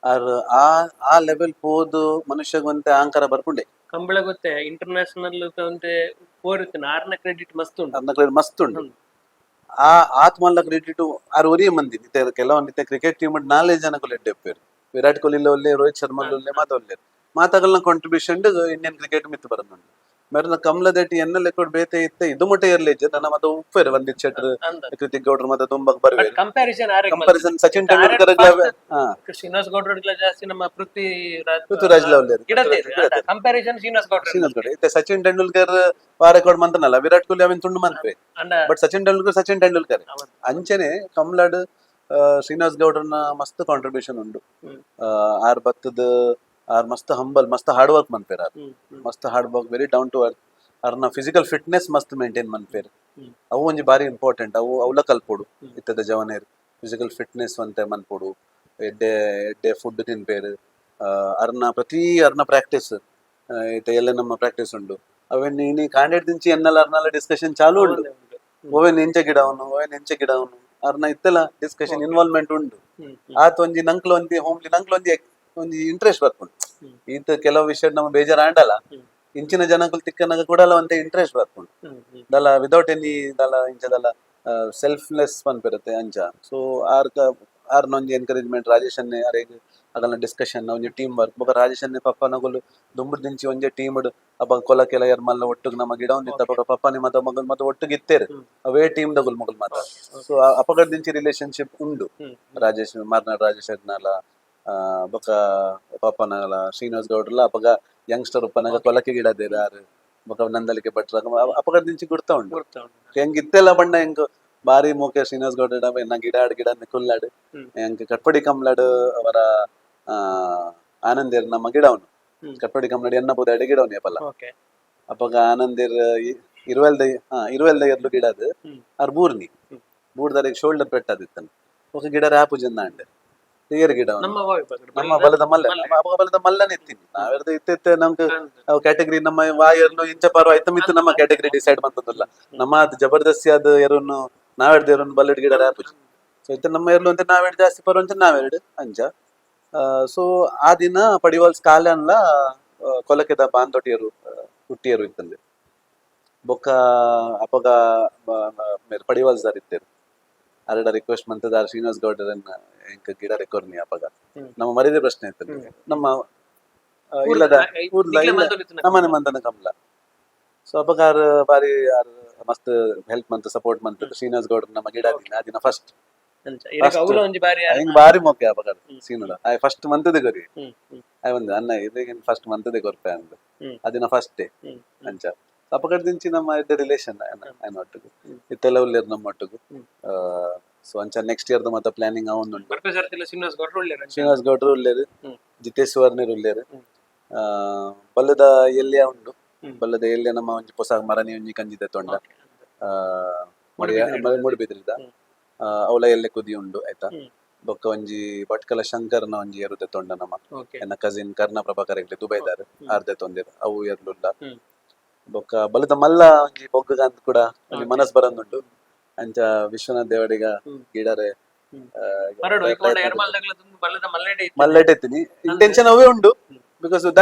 ಆರ್ ಆ ಆ ಲೆವೆಲ್ ಪೋದು ಮನುಷ್ಯಗೊಂತೆ ಅಹಂಕಾರ ಬರ್ಪುಂಡೆ. ಕಂಬಳ ಗೊತ್ತೆ ಇಂಟರ್ನ್ಯಾಷನಲ್ ಒಂತೆ ಪೋರಿತ್ತಿನ ಆರ್ನ ಕ್ರೆಡಿಟ್ ಮಸ್ತ್ ಉಂಟು. ಅರ್ನ ಕ್ರೆಡಿಟ್ ಮಸ್ತ್ ಉಂಡು. ಆ ಆತ್ಮಲ್ಲ ಕ್ರೆಡಿಟ್ ಆರ್ ಒರಿಯ ಮಂದಿ ಇತ್ತೆ ಕೆಲವೊಂದು ಇತ್ತೆ ಕ್ರಿಕೆಟ್ ಟೀಮ್ ನಾಲ್ಕು ಜನಕ್ಕೂ ಎಡ್ಡೆ ವಿರಾಟ್ ಕೊಹ್ಲಿ ಒಲ್ಲೆ, ರೋಹಿತ್ ಶರ್ಮಾ ಒಲ್ಲೆ, ಮಾತ ಒಲ್ಲೆ ಮಾತಗಲ್ನ contribution Indian cricket ಮಿತ್ತು ಬರೋದುಂಡು. ಮೆರ್ನ ಕಮ್ಲದೆಟ್ಟಿ ಎನ್ನ ಲೆಕ್ಕಡ್ ಬೇತೆ ಇತ್ತೆ ಇದು ಮುಟ್ಟ ಇರ್ಲಿ ನನ್ನ ಮತ್ತೆ ಉಪ್ಪೇರು ವಂದಿತ್ ಶೆಟ್ಟರ್ ಅಂದ ಕೃತಿಕ್ ಗೌಡ್ರು ಮತ್ತೆ ತುಂಬಾ ಬರ್ವೇರು. ಕಂಪ್ಯಾರಿಸನ್ ಆರೆಗ್ ಕಂಪಾರಿಸನ್ ಸಚಿನ್ ತೆಂಡೂಲ್ಕರ್ ಶ್ರೀನಿವಾಸ್ ಗೌಡ್ರ ಜಾಸ್ತಿ ನಮ್ಮ ಪೃಥ್ವಿ ಪೃಥ್ವಿರಾಜ್ ಒಲ್ಲೇರು. ಕಂಪ್ಯಾರಿಸನ್ ಶ್ರೀನಿವಾಸ್ ಗೌಡ್ರ. ಶ್ರೀನಿವಾಸ್ ಗೌಡ ಇತ್ತೆ ಸಚಿನ್ ತೆಂಡೂಲ್ಕರ್ ವಾ ರೆಕಾರ್ಡ್ ಮಂತನಲ್ಲ ವಿರಾಟ್ ಕೊಹ್ಲಿ ಅವಿನ ತುಂಡು ಮಂತ್ವೆ. ಅಂಡ ಬಟ್ ಸಚಿನ್ ತೆಂಡೂಲ್ಕರ್ ಸಚಿನ್ ತೆಂಡೂಲ್ಕರ್. ಅಂಚನೆ ಕಮ್ಲಾಡ್ ಶ್ರೀನಿವಾಸ್ ಗೌಡ್ರನ ಮಸ್ತ್ ಕಾಂಟ್ರಿಬ್ಯೂಷನ್ ಉಂಡು. ಆರ್ ಬತ್ತದ ಆರ್ ಮಸ್ತ್ ಹಂಬಲ್, ಮಸ್ತ್ ಹಾರ್ಡ್ ವರ್ಕ್ ಮನ್ಪೇರ್ ಆರ್. ಮಸ್ತ್ hard work, very down to earth. ಅರ್ನ ಫಿಸಿಕಲ್ ಫಿಟ್ನೆಸ್ ಮಸ್ತ್ ಮೇಂಟೈನ್ ಮನ್ಪೇರ್. ಅವು ಒಂಜಿ ಬಾರಿ ಇಂಪಾರ್ಟೆಂಟ್, ಅವು ಅವಲ ಕಲ್ಪೊಡು. ಇತ್ತದ ಜವನೇರ್ ಫಿಸಿಕಲ್ ಫಿಟ್ನೆಸ್ ಒಂತೆ ಮನ್ಪೊಡು, ಎಡ್ಡೆ ಎಡ್ಡೆ ಫುಡ್ ತಿನ್ಪೇರ್. ಅರ್ನ ಪ್ರತಿ ಅರ್ನ ಪ್ರಾಕ್ಟೀಸ್ ಇತ್ತೆ ಎಲ್ಲ ನಮ್ಮ ಪ್ರಾಕ್ಟೀಸ್ ಉಂಡು ಅವೆನ್ ಇನಿ ಕಾಂಡೆಡ್ ದಿಂಚಿ ಎನ್ನಲ ಅರ್ನಲ ಡಿಸ್ಕಷನ್ ಚಾಲು ಉಂಡು. ಓವೆನ್ ಎಂಚ ಗಿಡವನು, ಓವೆನ್ ಎಂಚ ಗಿಡವನು ಅರ್ನ ಇತ್ತೆಲ್ಲ ಡಿಸ್ಕಷನ್ ಇನ್ವಾಲ್ವ್ಮೆಂಟ್ ಉಂಡು. ಆತ ಒಂಜಿ ನಂಕ್ಲ ಒಂಜಿ ಹೋಮ್ಲಿ ನಂಕ್ಲ ಒಂಜಿ ಒಂಜಿ ಇಂಟ್ರೆಸ್ಟ್ ಬರ್ಪುಂಡು. ಈತ ಕೆಲವು ವಿಷಯ ನಮ್ಮ ಬೇಜಾರ್ ಆಂಡಲ ಇಂಚಿನ ಜನಕುಲು ತಿಕ್ಕನಾಗ ಕೂಡ ಒಂತೆ ಇಂಟ್ರೆಸ್ಟ್ ಬರ್ಪುಂಡು. ದಲ ವಿದೌಟ್ ಎನಿ ದಲ ಇಂಚ ದಲ ಸೆಲ್ಫ್ಲೆಸ್ ಪನ್ಪಿರುತ್ತೆ ಅಂಚ. ಸೊ ಆರ್ ಆರ್ನ ಒಂಜಿ ಎನ್ಕರೇಜ್ಮೆಂಟ್, ರಾಜೇಶ್ ಅನ್ನೆ ಅರೆಗ್ ಅಗಲ್ನ ಡಿಸ್ಕಷನ್ ಒಂಜಿ ಟೀಮ್ ವರ್ಕ್. ಬೊಕ ರಾಜೇಶ್ ಅನ್ನೆ ಪಪ್ಪ ನಗುಲು ದುಂಬುಡ್ ದಿಂಚಿ ಒಂಜಿ ಟೀಮ್ ಅಪ್ಪ ಕೊಲಕೆಲ ಎರ್ಮಲ್ಲ ಒಟ್ಟುಗ್ ನಮ್ಮ ಗಿಡ ಒಂದಿತ್ತ. ಅಪಗ ಪಪ್ಪನೆ ಮತ ಮಗಲ್ ಮತ ಒಟ್ಟುಗ್ ಇತ್ತೇರು. ಅವೇ ಟೀಮ್ ದಗುಲ್ ಮಗಲ್ ಮಾತ. ಸೊ ಅಪಗಡ್ ದಿಂಚಿ ರಿಲೇಶನ್ಶಿಪ್ ಉಂಡು. ರಾಜೇಶ್ ಮಾರ್ನಾಡ್ ರಾಜೇಶ್ ಅದ್ನಲ ಬೊಕ ಪಪ್ಪನಗಲ ಶ್ರೀನಿವಾಸ್ ಗೌಡ್ರಲ್ಲ ಅಪಗ ಯಂಗ್ಸ್ಟರ್ ಉಪ್ಪನಗ ಕೊಲಕೆ ಗಿಡ ಆರ್ ಬೊಕ ನಂದಲಿಕೆ ಭಟ್ರ ಅಪಗಡ್ ದಿಂಚಿ ಗುರ್ತ ಉಂಡು. ಹೆಂಗ್ ಇತ್ತೆಲ್ಲ ಬಣ್ಣ ಹೆಂಗ್ ಬಾರಿ ಮೋಕೆ ಶ್ರೀನಿವಾಸ್ ಗೌಡ ಎನ್ನ ಗಿಡ ಆಡ್ ಗಿಡ ಕುಲ್ಲಾಡ್ ಹೆಂಗ್ ಕಟ್ಪಡಿ ಕಮ್ಲಾಡ್ ಅವರ ಆನಂದೇರ್ ನಮ್ಮ ಗಿಡವನು. ಕಟ್ಪಡಿ ಕಮ್ಲಾಡ್ ಎನ್ನ ಬೋದ ಅಡಿ ಗಿಡವನು ಯಪಲ್ಲ. ಅಪಗ ಆನಂದೇರ್ ಇರುವೆಲ್ದ ಇರುವೆಲ್ದ ಎರ್ಲು ಗಿಡ ಅದು. ಆರ್ ಬೂರ್ನಿ ಬೂರ್ದಾರಿಗೆ ಶೋಲ್ಡರ್ ಪೆಟ್ಟದಿತ್ತನು ఒక ಗಿಡ ರಾಪು ಜನ ಅಂಡೆ ತೇರ್ ಗಿಡ ನಮ್ಮ ಬಲದ ಮಲ್ಲ ಅಪಗ ಬಲದ ಮಲ್ಲನೆ ಇತ್ತೀನಿ ನಾವೆರ್ದ ಇತ್ತಿತ್ತೆ ನಮ್ಗೆ ಅವು ಕ್ಯಾಟಗರಿ ನಮ್ಮ ವಾಯರ್ನು ಇಂಚ ಪಾರು ಆಯ್ತು ಮಿತ್ತು ನಮ್ಮ ಕ್ಯಾಟಗರಿ ಡಿಸೈಡ್ ಮಂತದಲ್ಲ. ನಮ್ಮ ಅದು ಜಬರ್ದಸ್ತಿ ಅದು ಎರುನು ನಾವೆಡ್ದು ಎರುನು ಬಲ್ಲಡ್ ಗಿಡ ರಾಪುಜಿ. ಸೊ ಇತ್ತ ನಮ್ಮ ಎರ್ಲು ಅಂತ ನಾವೆರಡು ಜಾಸ್ತಿ ಪರು ಅಂತ ನಾವೆರಡು ಅಂಚ. ಸೊ ಆ ದಿನ ಪಡಿವಾಲ್ಸ್ ಕಾಲನ್ಲ ಕೊಲಕೆದ ಬಾಂದೊಟಿಯರು ಹುಟ್ಟಿಯರು ಇತ್ತಂದೆ ಬೊಕ್ಕ ಅಪಗ ಪಡಿವಾಲ್ಸ್ ದಾರ್ ಇತ್ತೇರು ಅರಡ ರಿಕ್ವೆಸ್ಟ್ ಮಂತದಾರ್ ಶ್ರೀನಿವಾಸ್ ಗೌಡರನ್ನ ಎಂಕ್ ಗಿಡ ರೆಕೊರ್ನಿ ಅಪಗ. ನಮ್ಮ ಮರ್ಯಾದೆ ಪ್ರಶ್ನೆ ಇತ್ತು ನಮ್ಮ ಇಲ್ಲದ ಊರ್ಲ ಇಲ್ಲ ನಮ್ಮನೆ ಮಂತನ ಕಮಲ. ಸೊ ಅಪಗ ಆರ್ ಬಾರಿ ಆರ್ ಮಸ್ತ್ ಹೆಲ್ಪ್ ಮಂತ್ ಸಪೋರ್ಟ್ ಮಂತ್ ಶ್ರೀನಿವಾಸ್ ಗೌಡರ್ ನಮ್ಮ ಗಿಡ ದಿನ ಆ ದಿನ ಫಸ್ಟ್ ಹಿಂಗ್ ಬಾರಿ ಮೊಕ್ಕೆ ಅಪಗ ಸೀನುಲ ಆಯ್ ಫಸ್ಟ್ ಮಂತದೆ ಕೊರಿ ಆಯ್ ಒಂದು ಅನ್ನ ಇದೀಗ ಫಸ್ಟ್ ಮಂತದೆ ಕೊರ್ಪೆ ಅಂದ್ ಅದಿನ ಫಸ್ಟ್ ಡೇ ಅಂಚ. ಅಪಗಡ್ ದಿಂಚಿ ನಮ್ಮ ಎಡ್ಡೆ ರಿಲೇಷನ್ ఆయన ಒಟ್ಟಿಗೆ ಇತ್ತೆಲ್ಲ ಉಲ್ಲೇರು ನಮ್ಮ ಒಟ್ಟಿಗೆ. ಸೊ ಅಂಚ ನೆಕ್ಸ್ಟ್ ಇಯರ್ ಮತ್ತ ಪ್ಲಾನಿಂಗ್ ಅವನುಂಟು. ಶ್ರೀನಿವಾಸ್ ಗೌಡ್ರು ಉಲ್ಲೇರು, ಜಿತೇಶ್ ಸುವರ್ಣರು ಉಲ್ಲೇರು, ಬಲ್ಲದ ಎಲ್ಲಿಯ ಉಂಡು. ಬಲ್ಲದ ಎಲ್ಲಿಯ ನಮ್ಮ ಒಂಜಿ ಪೊಸ ಮರನಿ ಒಂಜಿ ಕಂಜಿದೆ ತೊಂಡ ಮೂಡುಬಿದ್ರಿದ ಅವಳ ಎಲ್ಲೆ ಕುದಿ ಉಂಡು ಆಯ್ತಾ. ಬೊಕ್ಕ ಒಂಜಿ ಭಟ್ಕಲ ಶಂಕರ್ನ ಒಂಜಿ ಎರುದೆ ತೊಂಡ ನಮ್ಮ ಎನ್ನ ಕಸಿನ್ ಕರ್ಣ ಪ್ರಭಾಕರ್ ಹೆಗ್ಡೆ ದುಬೈದಾರ್ ಅರ್ಧೆ ತೊಂದಿರು ಅವು ಎರ್ಲುಲ್ಲ. ಬೊಕ್ಕ ಬಲದ ಮಲ್ಲ ಒಂಜಿ ಬೊಗ್ಗಂತ ಕೂಡ ಒಂಜಿ ಮನಸ್ ಬರಂದುಂಡು ಅಂಚ ವಿಶ್ವನಾಥ್ ದೇವಡಿಗ ಗಿಡರೆ ಮಲ್ಲೆಟ್ ಎತ್ತೀನಿ ಇಂಟೆನ್ಷನ್ ಅವೇ ಉಂಡು because but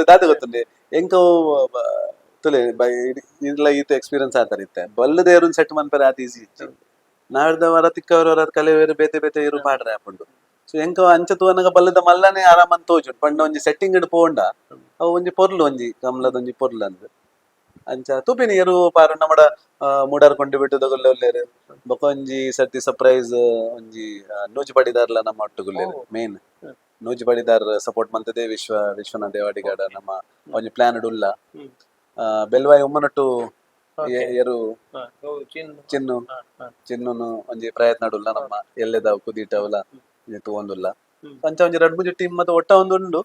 ದಾದ ಗೊತ್ತುಂಡೆ ಎಂಕ ತುಲೆ ಇಲ್ಲ ಈತ ಎಕ್ಸ್ಪೀರಿಯನ್ಸ್ ಆತರ ಇತ್ತೆ ಬಲ್ಲದ ಏರುನ್ ಸೆಟ್ ಮನ್ಪರೆ ಆತ ಈಸಿ ಇತ್ತು ನಾಡ್ದ ವರ ತಿಕ್ಕವರ ವರ ಕಲೆ ಬೇರೆ ಬೇತೆ ಬೇತೆ ಇರು ಪಾಡ್ರೆ ಆಪುಂಡು. ಸೊ ಎಂಕ ಅಂಚ ತೂವನಗ ಬಲ್ಲದ ಮಲ್ಲನೆ ಆರಾಮನ್ ತೋಜುಂಡು ಪಂಡ ಒಂಜಿ ಸೆಟ್ಟಿಂಗ್ ಇಡ್ ಪೋಂಡ ಅವು ಒಂಜಿ ಪೊರ್ಲು ಒಂಜಿ ಕಮ್ಲದ ಒಂಜಿ ಪೊರ್ಲು ಅಂದ್ ಅಂಚ ತೂಪಿನಿ ಎರು ಪಾರು ನಮಡ ಮೂಡಾರ್ ಕೊಂಡು ಬಿಟ್ಟು ದಗೊಲ್ಲೆ ಉಲ್ಲೇರು. ಬೊಕ ಒಂಜಿ ಸರ್ತಿ ಸರ್ಪ್ರೈಸ್ ಒಂಜಿ ನೂಜು ಪಡಿದಾರ್ಲ ನಮ್ಮ ಒಟ್ಟುಗುಲ್ಲೇರು ಮೇನ್ ನೂಜು ಪಡಿದಾರ್ ಸಪೋರ್ಟ್ ಮಂತದೆ ವಿಶ್ವ ವಿಶ್ವನಾಥ ದೇವಾಡಿಗಾಡ ನಮ್ಮ ಒಂಜಿ ಪ್ಲಾನ್ ಉಲ್ಲ ಬೆಲ್ವಾಯಿ ಉಮ್ಮನಟ್ಟು ಎರು ಚಿನ್ನು ಚಿನ್ನುನು ಒಂಜಿ ಪ್ರಯತ್ನ ಉಲ್ಲ ನಮ್ಮ ಎಲ್ಲೆದ ಕುದೀಟವಲ ತೂವೊಂದುಲ್ಲ. ಅಂಚ ಒಂಜಿ ರಡ್ಡ್ ಮೂಜಿ ಟೀಮ್ ಮತ್ತೆ ಒಟ್ಟ ಒಂದು ಉಂಡು.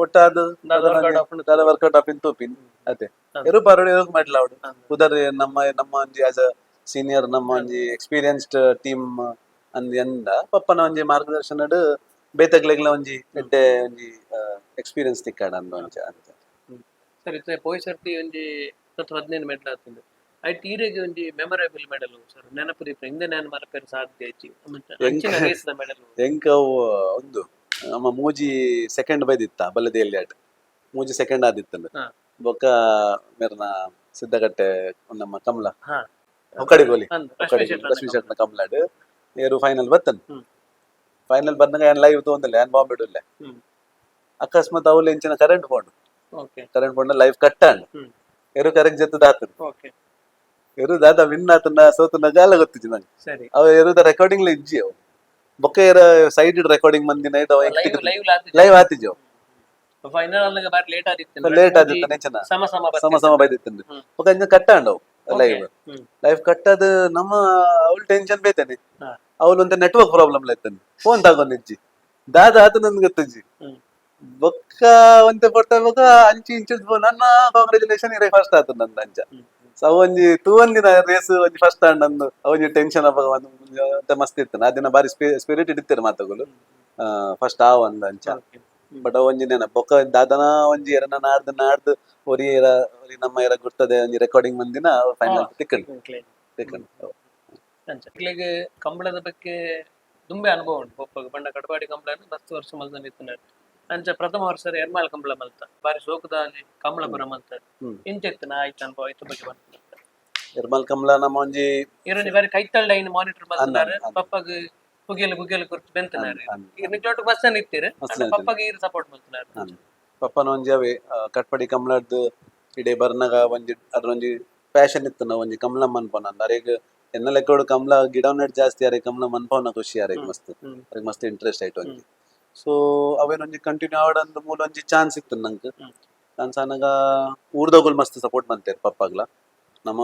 ಒಟ್ಟಾದ್ ದಾದ workout ಆಪುಂಡು. ದಾದ ವರ್ಕೌಟ್ ಆಪಿನ ತೂಪಿನ್ ಅತೆ. ಎರು ಪಾರೋಡು ಎರುಕ್ ಮೆಡಲ್ ಆವಡು. ಉದರ್ ನಮ್ಮ ನಮ್ಮ ಒಂಜಿ as a senior, ನಮ್ಮ ಒಂಜಿ ಎಕ್ಸ್ಪೀರಿಯನ್ಸ್ಡ್ ಟೀಮ್ ಅಂದ್ ಎಂದ ಪಪ್ಪನ ಒಂಜಿ ಮಾರ್ಗದರ್ಶನಡ್ ಬೇತಗ್ಲೆಗ್ಲ ಒಂಜಿ ಎಡ್ಡೆ ಒಂಜಿ ಎಕ್ಸ್ಪೀರಿಯನ್ಸ್ ತಿಕ್ಕಾಡ ಅಂದ್ ಒಂಜಿ ಅಂತ. ಸರ್, ಇತ್ತೆ ಪೋಯಿ ಸರ್ತಿ ಒಂಜಿ 10-15 ಮೆಡಲ್ ಆತುಂಡು. ಐಟ್ ಈರೆಗ್ ಒಂಜಿ memorable medal sir, ನೆನಪು ದೀಪ ಇಂದೆ ನಾನು ಮರಪೆರೆ ಸಾಧ್ಯ ಇಜ್ಜಿ ಅಂಚಿನ ರೇಸ್ ದ ಮೆಡಲ್? ಎಂಕ್ ಅವು ಒಂದು ನಮ್ಮ ಮೂಜಿ ಸೆಕೆಂಡ್ ಬೈದಿತ್ತ ಬಲ್ಲದೇಲಿ ಆಟ, ಮೂಜಿ ಸೆಕೆಂಡ್ ಆದಿತ್ತಂದು. ಬೊಕ್ಕ ಮೇರ್ನ ಸಿದ್ದಕಟ್ಟೆ ನಮ್ಮ ಕಮಲ ಹೊಕ್ಕಡಿಗೋಲಿ. ಅಂದ್ ರಶ್ಮಿ ಶೆಟ್ಟರ್. ರಶ್ಮಿ ಶೆಟ್ಟರ್ನ ಕಮಲಾಡ್ ಏರು ಫೈನಲ್ ಬತ್ತನ್. ಫೈನಲ್ ಬಂದಾಗ ಏನ್ ಲೈವ್ ತಗೊಂದಿಲ್ಲ, ಏನ್ ಬಾಂಬೆ ಇಡಲ್ಲ. ಅಕಸ್ಮಾತ್ ಅವ್ಲು ಇಂಚಿನ ಕರೆಂಟ್ ಪೋಂಡು. ಕರೆಂಟ್ ಪೋಂಡ ಲೈವ್ ಕಟ್ ಆಂಡ್. ಎರು ಕರೆಕ್ಟ್ ಜೊತೆ ದಾತನ್. ಎರು ದಾದ ವಿನ್ ಆತನ ಸೋತನ ಗಾಲ ಗೊತ್ತಿಜ್ಜಿ ನಂಗೆ. ಅವ ಎರುದ ರೆಕಾರ್ಡಿಂಗ್ ಇಜ್ಜಿ ಅವು. ಬೊಕ್ಕ ಏರ ಸೈಡ್ ರೆಕಾರ್ಡಿಂಗ್ ಮಂದಿನ live live live ಆತಿಜಿ ಅವು. ಫೈನಲ್ ಅಲ್ಲಾಗ ಬಾರಿ ಲೇಟ್ ಆದಿತ್ತು. ಲೇಟ್ ಆದಿತ್ತು ನೆಂಚನ. ಸಮ ಸಮ. ಸಮ ಸಮ ಬೈದಿತ್ತು. ಬೊಕ್ಕ ಇಂಚ ಕಟ್ ಆಂಡ್ ಅವು ಲೈವ್. ಲೈವ್ ಕಟ್ಟದ್ ನಮ್ಮ ಅವಳು ಟೆನ್ಷನ್ ಬೇತೇನೆ. ಅವಳು ಅಂತ ನೆಟ್ವರ್ಕ್ ಪ್ರಾಬ್ಲಮ್ ಇತ್ತಾನೆ, ಫೋನ್ ತಗೊಂಡಿಜ್ಜಿ, ದಾದ ಆತ ನನ್ಗೆ ಗೊತ್ತಿಜ್ಜಿ. ಬೊಕ್ಕ ಒಂತೆ ಪೊರ್ತ ಬೊಕ್ಕ ಅಂಚಿ ಇಂಚಿ ನನ್ನ ಕಾಂಗ್ರಾಚುಲೇಷನ್, ಇರೇ ಫಸ್ಟ್ ಆತ ನಂದು ಅಂಚ. ಸೊ ಅವು ಒಂಜಿ ತೂವಂದಿನ ರೇಸ್ ಒಂಜಿ ಫಸ್ಟ್ ಆಂಡ್ ನಂದು ಒಂಜಿ ಟೆನ್ಷನ್ ಅಪ್ಪ ಒಂತೆ ಮಸ್ತ್ ಇತ್ತು. ಆ ದಿನ ಬಾರಿ ಸ್ಪಿರಿಟ್ ಇಡ್ತಾರೆ ಮಾತುಗಳು, ಫಸ್ಟ್ ಆವ್ ಅಂದ ಅಂಚ. ಬಟ್ ಅವು ಒಂಜಿ ನೆನ. ಬೊಕ್ಕ ದಾದನ ಒಂಜಿ ಎರನ ನಾಡ್ದು ನಾಡ್ದು ಒರಿ ಎರ ಒರಿ ನಮ್ಮ ಎರ ಗುರ್ತದೆ ಒಂಜಿ ರೆಕಾರ್ಡಿಂಗ್ ಮಂದಿನ ಫೈನಲ್ ತಿಕ್ಕಂಡು ತಿಕ್ಕಂಡು. ಅಂಚ ಇಕ್ಲೆಗ್ ಕಂಬಳದ ಬಗ್ಗೆ ದುಂಬೆ ಅನುಭವ ಉಂಟು ಪೊಪ್ಪಗ್. ಪಂಡ ಕಡಪಾಡಿ ಕಂಬಳ ಮಸ್ತ್ ವರ್ಷ ಮಲ್ತೊಂದು ಇತ್ತಿನಾರ್. ಅಂಚ ಪ್ರಥಮ ವರ್ಷ ಎರ್ಮಾಲ್ ಕಂಬಳ ಮಲ್ತ, ಬಾರಿ ಶೋಕದ ಕಂಬಳಪುರ ಮಲ್ತ. ಇಂಚ ಇತ್ತು ಆಯ್ತು ಅನುಭವ ಇತ್ತ ಬಗ್ಗೆ ಬಂತು. ನಿರ್ಮಲ್ ಕಮಲ ನಮ್ಮ ಒಂಜಿ ಇರೊಂಜಿ ಬಾರಿ ಕೈತಳ್ಳ ಐನ್ ಮಾನಿಟರ್ ಮಲ್ತನಾರ್. ಅಂದ್. ಪಪ್ಪಗ್ ಪುಗೆಲ್ ಪುಗೆಲ್ ಕುರ್ತು ಬೆಂತನಾರ್. ಅಂದ್. ನಿಕ್ಲೊಟ್ಟು ಬಸ್ ಅನ್ನ ಇತ್ತೀರ್. ಮಸ್ತ್ ಅಂಡ ಪಪ್ಪಗ್ ಈರ್ ಸಪೋರ್ಟ್ ಮಲ್ತನಾರ್. ಅಂದ್. ಪಪ್ಪನ ಒಂಜಿ ಅವೇ ಕಟ್ಪಡಿ ಕಮಲಡ್ದು ಇಡೆ ಬರ್ನಗ ಒಂಜಿ ಅದ್ರೊಂಜಿ ಪ್ಯಾಷನ್ ಇತ್ತು. ನಾವು ಒಂಜಿ ಕಮಲ ಮನ್ಪೋನ ಅರೆಗ್ ಎನ್ನ ಲೆಕ್ಕೋಡು ಕಮಲ ಗಿಡ ನೆಟ್ ಜಾಸ್ತಿ, ಅರೆ ಕಮಲ ಮನ್ಪೋನ ಖುಷಿ ಅರೆಗ್ ಮಸ್ತ್. ಅರೆಗ್ ಮಸ್ತ್ ಇಂಟ್ರೆಸ್ಟ್ ಆಯ್ತು ಒಂಜಿ. ಸೊ ಅವೇನೊಂಜಿ ಕಂಟಿನ್ಯೂ ಆವಡಂದ್ ಮೂಲ ಒಂಜಿ ಚಾನ್ಸ್ ಇತ್ತು ನಂಗೆ. ಚಾನ್ಸ್ ಆನಗ ಊರ್ದೋಗುಲ್ ಮಸ್ತ್ ಸಪೋರ್ಟ್ ಮಂತೇರ್ ಪಪ್ಪಾಗ್ಲ. ನಮ್ಮ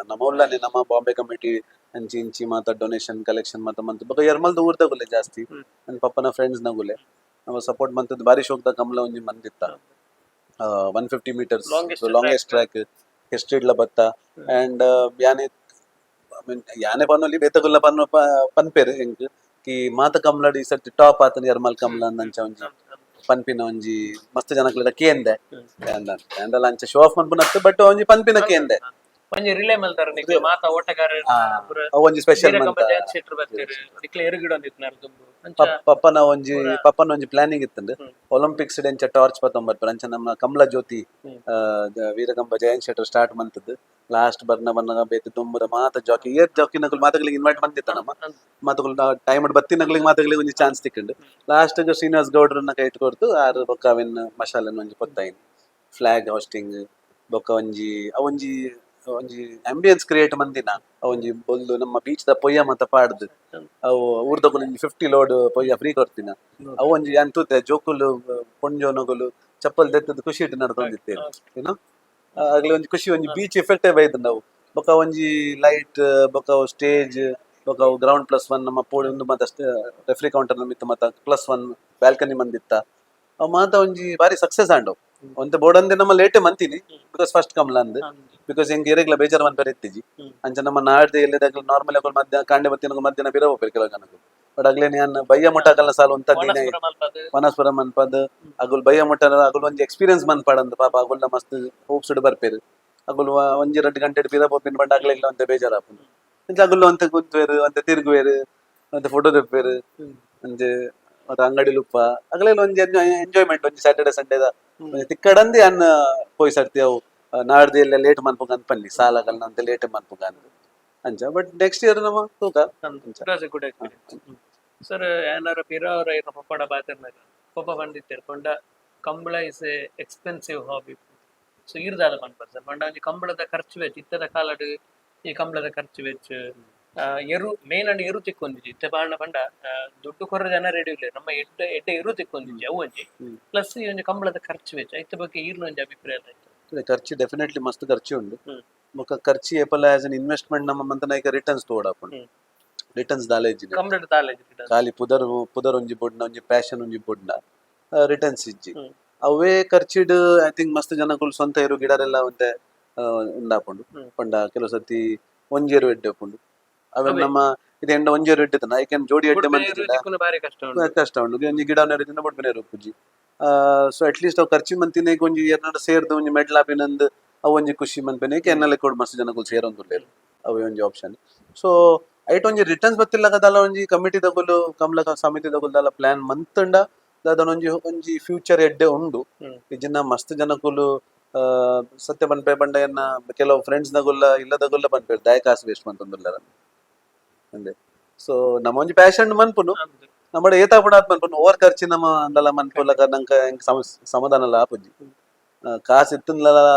ನಮ್ಮ ಉಳ್ಳನೆ ನಮ್ಮ ಬಾಂಬೆ ಕಮಿಟಿ ಅಂಚಿ ಇಂಚಿ ಮಾತ ಡೊನೇಷನ್ ಕಲೆಕ್ಷನ್ ಮಾತ ಮಂತ್. ಬೊಕ ಎರ್ಮಲ್ದ ಊರ್ದಗುಲೆ ಜಾಸ್ತಿ. ನನ್ನ ಪಪ್ಪನ ಫ್ರೆಂಡ್ಸ್ ನಗುಲೆ ನಮ್ಮ ಸಪೋರ್ಟ್ ಮಂತದ್ದು. ಬಾರಿ ಶೋಕ್ದ ಕಮಲ ಒಂಜಿ ಮಂದಿತ್ತ, 150 metres. Longest. Longest track ಹಿಸ್ಟ್ರಿಡ್ಲ ಬತ್ತ. ಅಂಡ್ ಯಾನೆ I mean ಯಾನೆ ಪನ್ನೊಲಿ ಬೇತಗುಲ್ಲ ಪನ್ನು ಪನ್ಪೇರು ಎಂಕ್ ಕಿ ಮಾತ ಕಮಲಡ್ ಈ ಸರ್ತಿ ಟಾಪ್ ಆತನ ಎರ್ಮಲ್ ಕಮಲ ಅಂಚ ಒಂಜಿ ಪನ್ಪಿನ ಒಂಜಿ ಮಸ್ತ್ ಜನಕ್ಲೆಡ ಕೇಂದೆ. ಅಂದಲ್ಲ ಅಂಚ ಶೋ ಆಫ್ ಮನ್ಪುನತ್ತು, ಬಟ್ ಒಂಜಿ ಪನ್ಪಿನ ಕೇಂದೆ. ಒಂಜಿ ರಿಲೇ ಮಲ್ತಾರ ನಿಕ್ಲೆ ಮಾತ ಓಟಗಾರ. ಅವ್ ಒಂಜಿ ಸ್ಪೆಷಲ್ ಮಂತ. ಜಯಂತ್ ಶೆಟ್ಟರ್ ಬರ್ತೀರ್, ನಿಕ್ಲೆ ಎರುಗಿಡ ಒಂದಿತ್ತಿನಾರ್ ದುಂಬು ಅಂಚ. ಪಪ್ಪನ ಒಂಜಿ ಪಪ್ಪನ ಒಂಜಿ ಪ್ಲಾನಿಂಗ್ ಇತ್ತಂಡು. ಒಲಿಂಪಿಕ್ಸ್ ಅಂಚ ಟಾರ್ಚ್ ಪತ್ತೊಂಬತ್ತು ಅಂಚ ನಮ್ಮ ಕಮಲ ಜ್ಯೋತಿ ವೀರಕಂಬ ಜಯಂತ್ ಶೆಟ್ಟರ್ ಸ್ಟಾರ್ಟ್ ಮಂತದ್ದು. ಲಾಸ್ಟ್ ಬರ್ನ ಬರ್ನಾಗ ಬೇತೆ ದುಂಬುದ ಮಾತ ಜಾಕಿ ಏರ್ ಜಾಕಿ ನಕುಲು ಮಾತಗಳಿಗೆ ಇನ್ವೈಟ್ ಮಂದಿತ್ತ ನಮ್ಮ. ಮಾತುಗಳು ಟೈಮ್ ಬತ್ತಿನಗಳಿಗೆ ಮಾತಗಳಿಗೆ ಒಂಜಿ ಚಾನ್ಸ್ ತಿಕ್ಕಂಡು. ಲಾಸ್ಟ್ ಶ್ರೀನಿವಾಸ್ ಗೌಡ್ರನ್ನ ಕೈ ಕೊಡ್ತು ಆರು. ಬೊಕ್ಕ ಅವೆನ್ ಮಶಾಲನ್ ಒಂಜಿ ಪೊತ್ತಾಯಿನ್ ಫ್ಲಾಗ್ ಹಾಸ್ಟಿಂಗ್. ಬೊಕ್ಕ ಒಂಜಿ ಅವೊಂಜಿ ಒಂಜಿ ಆಂಬಿಯನ್ಸ್ ಕ್ರಿಯೇಟ್ ಮಂದಿನ ಒಂಜಿ ಬೊಲ್ದು ನಮ್ಮ ಬೀಚ್ ದ ಪೊಯ್ಯ ಮತ ಪಾಡ್ದು ಅವು ಊರ್ದಕುಲು ಒಂಜಿ 50 ಲೋಡ್ ಪೊಯ್ಯ ಫ್ರೀ ಕೊರ್ತಿನ. ಅವು ಒಂಜಿ ಯಾನ್ ತೂತೆ, ಜೋಕುಲು ಪೊಂಜೋನಗುಲು ಚಪ್ಪಲ್ ದೆತ್ತದ ಖುಷಿ ಇಟ್ಟು ನಡ್ತೊಂದಿತ್ತೇನೆ ಏನೋ. ಆಗ್ಲೇ ಒಂಜಿ ಖುಷಿ, ಒಂಜಿ ಬೀಚ್ ಎಫೆಕ್ಟ್ ಬೈದು ನಾವು. ಬೊಕ್ಕ ಒಂಜಿ ಲೈಟ್, ಬೊಕ್ಕ ಸ್ಟೇಜ್, ಬೊಕ್ಕ ಗ್ರೌಂಡ್ ಪ್ಲಸ್ 1 ನಮ್ಮ ಪೋಡಿ ಒಂದು ಮತ್ತೆ ರೆಫ್ರಿ ಕೌಂಟರ್ ಮಿತ್ತ ಮತ್ತ ಪ್ಲಸ್ 1 ಬ್ಯಾಲ್ಕನಿ ಮಂದಿತ್ತ. ಅವು ಮಾತ ಒಂಜಿ ಬಾರಿ ಸಕ್ಸಸ್ ಆಂಡವು. ಒಂತೆ ಬೋರ್ಡ್ ನಮ್ಮ ಲೇಟೆ ಮಂತೀನಿ, because first Kamala ಅಂದ್. Because ಹೆಂಗ್ ಎರೆಗ್ಲ ಬೇಜಾರ್ ಮನ್ಪೆರೆ ಇತ್ತಿಜಿ. ಅಂಚ ನಮ್ಮ ನಾಡ್ದು ಎಲ್ಲದಾಗ್ಲ ನಾರ್ಮಲ್ ಆಗಿ ಮಧ್ಯಾಹ್ನ ಕಾಂಡೆ ಬತ್ತಿನ ಮಧ್ಯಾಹ್ನ ಬಿರ ಹೋಗ್ಬೇಕು ಕೆಲವು ಜನಕ್ಕೆ. ಬಟ್ ಅಗ್ಲೇ ನಾನು ಬಯ್ಯ ಮುಟ್ಟ ಆಗಲ್ಲ ಸಾಲ ಅಂತ ದಿನ. ವನಸ್ಪುರ ಮಲ್ಪದು. ವನಸ್ಪುರ ಮನ್ಪದ್ ಅಗುಲ್ ಬಯ್ಯ ಮುಟ್ಟ ಅಗುಲ್ ಒಂಜಿ ಎಕ್ಸ್ಪೀರಿಯನ್ಸ್ ಮನ್ಪಾಡಂದ್. ಪಾಪ ಅಗುಲ್ನ ಮಸ್ತ್ ಹೋಪ್ಸ್ ಬರ್ಪೇರು. ಅಗುಲ್ ಒಂಜಿ ರಡ್ಡು ಗಂಟೆ ಪಿರ ಪೋಪಿನ ಪಂಡ ಅಗ್ಲೆಗ್ಲ ಒಂತೆ ಬೇಜಾರಾಪುಂಡು. ಅಂಚ ಅಗುಲ್ ಒಂತೆ ಕುಂತ್ವೇರು, ಒಂತೆ ತಿರುಗುವೇರು, ಒಂತೆ ಫೋಟೋ ತೆಪ್ಪೇರು. ಅಂಚೆ ಮತ್ತೆ ಅಂಗಡಿ ಲುಪ್ಪ ಅಗಲೆಲ್ಲ ಒಂಜಿ ಎಂಜಾಯ್ಮೆಂಟ್ ಒಂಜಿ ಸ್ಯಾಟರ್ಡೆ ಸಂಡೇದ ತಿಕ್ಕಡಂದಿ ಅನ್ನ ಪೋಯ್ ಸರ್ತಿ ಅವು ನಾಡ್ದು ಎಲ್ಲ ಲೇಟ್ ಮನ್ಪುಗ ಅನ್ಪಲ್ಲಿ ಸಾಲಗಲ್ನ ಅಂತ ಲೇಟ್ ಮನ್ಪುಗ ಅಂತ ಅಂಚ. But next year ನಮ್ಮ ತೂಕ ಅಂಚ. It was a good experience sir. ಏನಾರ ಪಿರಾವರ ಇರ ಪಪ್ಪಡ ಬಾತಿರ್ನಾಗ ಪಪ್ಪ ಬಂದಿತ್ತೇರು ಪಂಡ Kambala is a expensive hobby. So ಈರ್ದಾದ ಪನ್ಪರ್ sir? ಪಂಡ ಒಂಜಿ ಕಂಬಳದ ಖರ್ಚು ವೆಚ್ಚ, ಇತ್ತದ ಕಾಲಡ್ ಈ ಕಂಬಳದ ಖರ್ಚು ವೆಚ್ಚ, ಎರು ಮೇನ್ ಅಂಡ್ ಎರು ತಿಕ್ಕೊಂದಿಜ್ಜಿ. ಇತ್ತೆ ಬಾಣ ಪಂಡ ದುಡ್ಡು ಕೊರ ಜನ ರೆಡಿ ಇಲ್ಲ, ನಮ್ಮ ಎಡ್ಡೆ ಎಡ್ಡೆ ಎರು ತಿಕ್ಕೊಂದಿಜ್ಜಿ ಅವು ಒಂಜಿ. ಪ್ಲಸ್ ಈ ಒಂಜಿ ಕಂಬಳದ ಖರ್ಚು ವೆಚ್ಚ ಐತ ಬಗ್ಗೆ ಈರ್ನ ಒಂಜಿ ಅಭಿಪ್ರಾಯ ಆಯ್ತು. ಅದೇ ಖರ್ಚು ಡೆಫಿನೆಟ್ಲಿ ಮಸ್ತ್ ಖರ್ಚು ಉಂಡು. ಬೊಕ್ಕ ಖರ್ಚು ಏಪಲ as an investment ನಮ್ಮ ಮಂತನಾಯ್ಕ ರಿಟರ್ನ್ಸ್ ತೋಡಾಪುಂಡು. Returns ದಾಲ ಇಜ್ಜಿ. ಕಂಪ್ಲೀಟ್ ದಾಲ ಇಜ್ಜಿ ರಿಟರ್ನ್. ಖಾಲಿ ಪುದರ್ ಪುದರ್ ಒಂಜಿ ಬೊಡ್ನ, ಒಂಜಿ ಪ್ಯಾಷನ್ ಒಂಜಿ ಬೊಡ್ನ, ರಿಟರ್ನ್ಸ್ ಇಜ್ಜಿ. ಅವೇ ಖರ್ಚಿಡ್ I think ಮಸ್ತ್ ಜನಕುಲು ಸ್ವಂತ ಎರು ಗಿಡರೆಲ್ಲ ಒಂತೆ ಉಂಡಾಪುಂಡು. ಪಂಡ ಕೆಲವು ಸರ್ತಿ ಒಂಜಿ ಎರು ಎಡ್ಡೆ ಉಪ್ಪುಂಡು ಅವೆ. ಅವೇ. ನಮ್ಮ ಇದು ಎಂಡ ಒಂಜಿ ಎರು ಎಡ್ಡೆ ಐಕೆನ್ ಜೋಡಿ ಎಡ್ಡೆ ಬುಡ್ಪಿನ ಎರು ಮಂತಿಜಿಡ ತಿಕ್ಕುನ ಬಾರಿ ಕಷ್ಟ ಉಂಡು. ಕಷ್ಟ ಉಂಡು. ಒಂಜಿ ಗಿಡ ನೆರಿದಿನ ಬೊಡ್ಪಿನ ಎರು ಉಪ್ಪುಜಿ. So at least ಅವು ಖರ್ಚಿ ಮಂತಿನ ಒಂಜಿ ಎರಡ್ ಸೇರ್ದು ಒಂಜಿ ಮೆಡ್ಲ್ ಆಪಿನಂದ್ ಅವು ಒಂಜಿ ಖುಷಿ ಮನ್ಪೆನೆ ಎನ್ನಲೆ ಕೊಡು ಮಸ್ತ್ ಜನಕುಲು ಸೇರೊಂದುಲ್ಲೆರ್. ಅವೇ ಒಂಜಿ ಆಪ್ಷನ್. ಸೊ ಐಟ್ ಒಂಜಿ ರಿಟರ್ನ್ಸ್ ಬತ್ತಿಲ್ಲ ದಾಲ ಒಂಜಿ ಕಮಿಟಿ ದಗುಲು, ಕಮ್ಲಕ ಸಮಿತಿ ದಗುಲು ದಾಲ ಪ್ಲಾನ್ ಮಂತುಂಡ ದಾದನ ಒಂಜಿ ಒಂಜಿ ಫ್ಯೂಚರ್ ಎಡ್ಡೆ ಉಂಡು. ಇಜಿನ ಮಸ್ತ್ ಜನಕುಲು ಸತ್ಯ ಪನ್ಪೆ ಪಂಡ ಎನ್ನ ಕೆಲವು ಫ್ರೆಂಡ್ಸ್ ನಗುಲ್ಲ ಇಲ್ಲದಗುಲ್ಲ ಪನ್ಪೆರ್, ದಾಯ ಕಾಸು ವೇಸ್ಟ್ ಮಂತೊಂದುಲ್ಲೆರ್ ಅಂದೆ. ಸೊ ನಮ್ಮ ಒಂಜಿ ಪ್ಯಾಷನ್ ಮನ್ಪುನು. ನಮ್ಮ ಏತಾ ಪುಡ ಮನ್ಪುನು. ಓವರ್ ಖರ್ಚಿ ನಮ್ಮ ಅಂದಲ ಮನ್ಪುಲಕ ನಂಕ ಎಂಕ್ ಸಮಾಧಾನಲ ಆಪುಜಿ. ಕಾಸು ಇತ್ತುನ್ಲ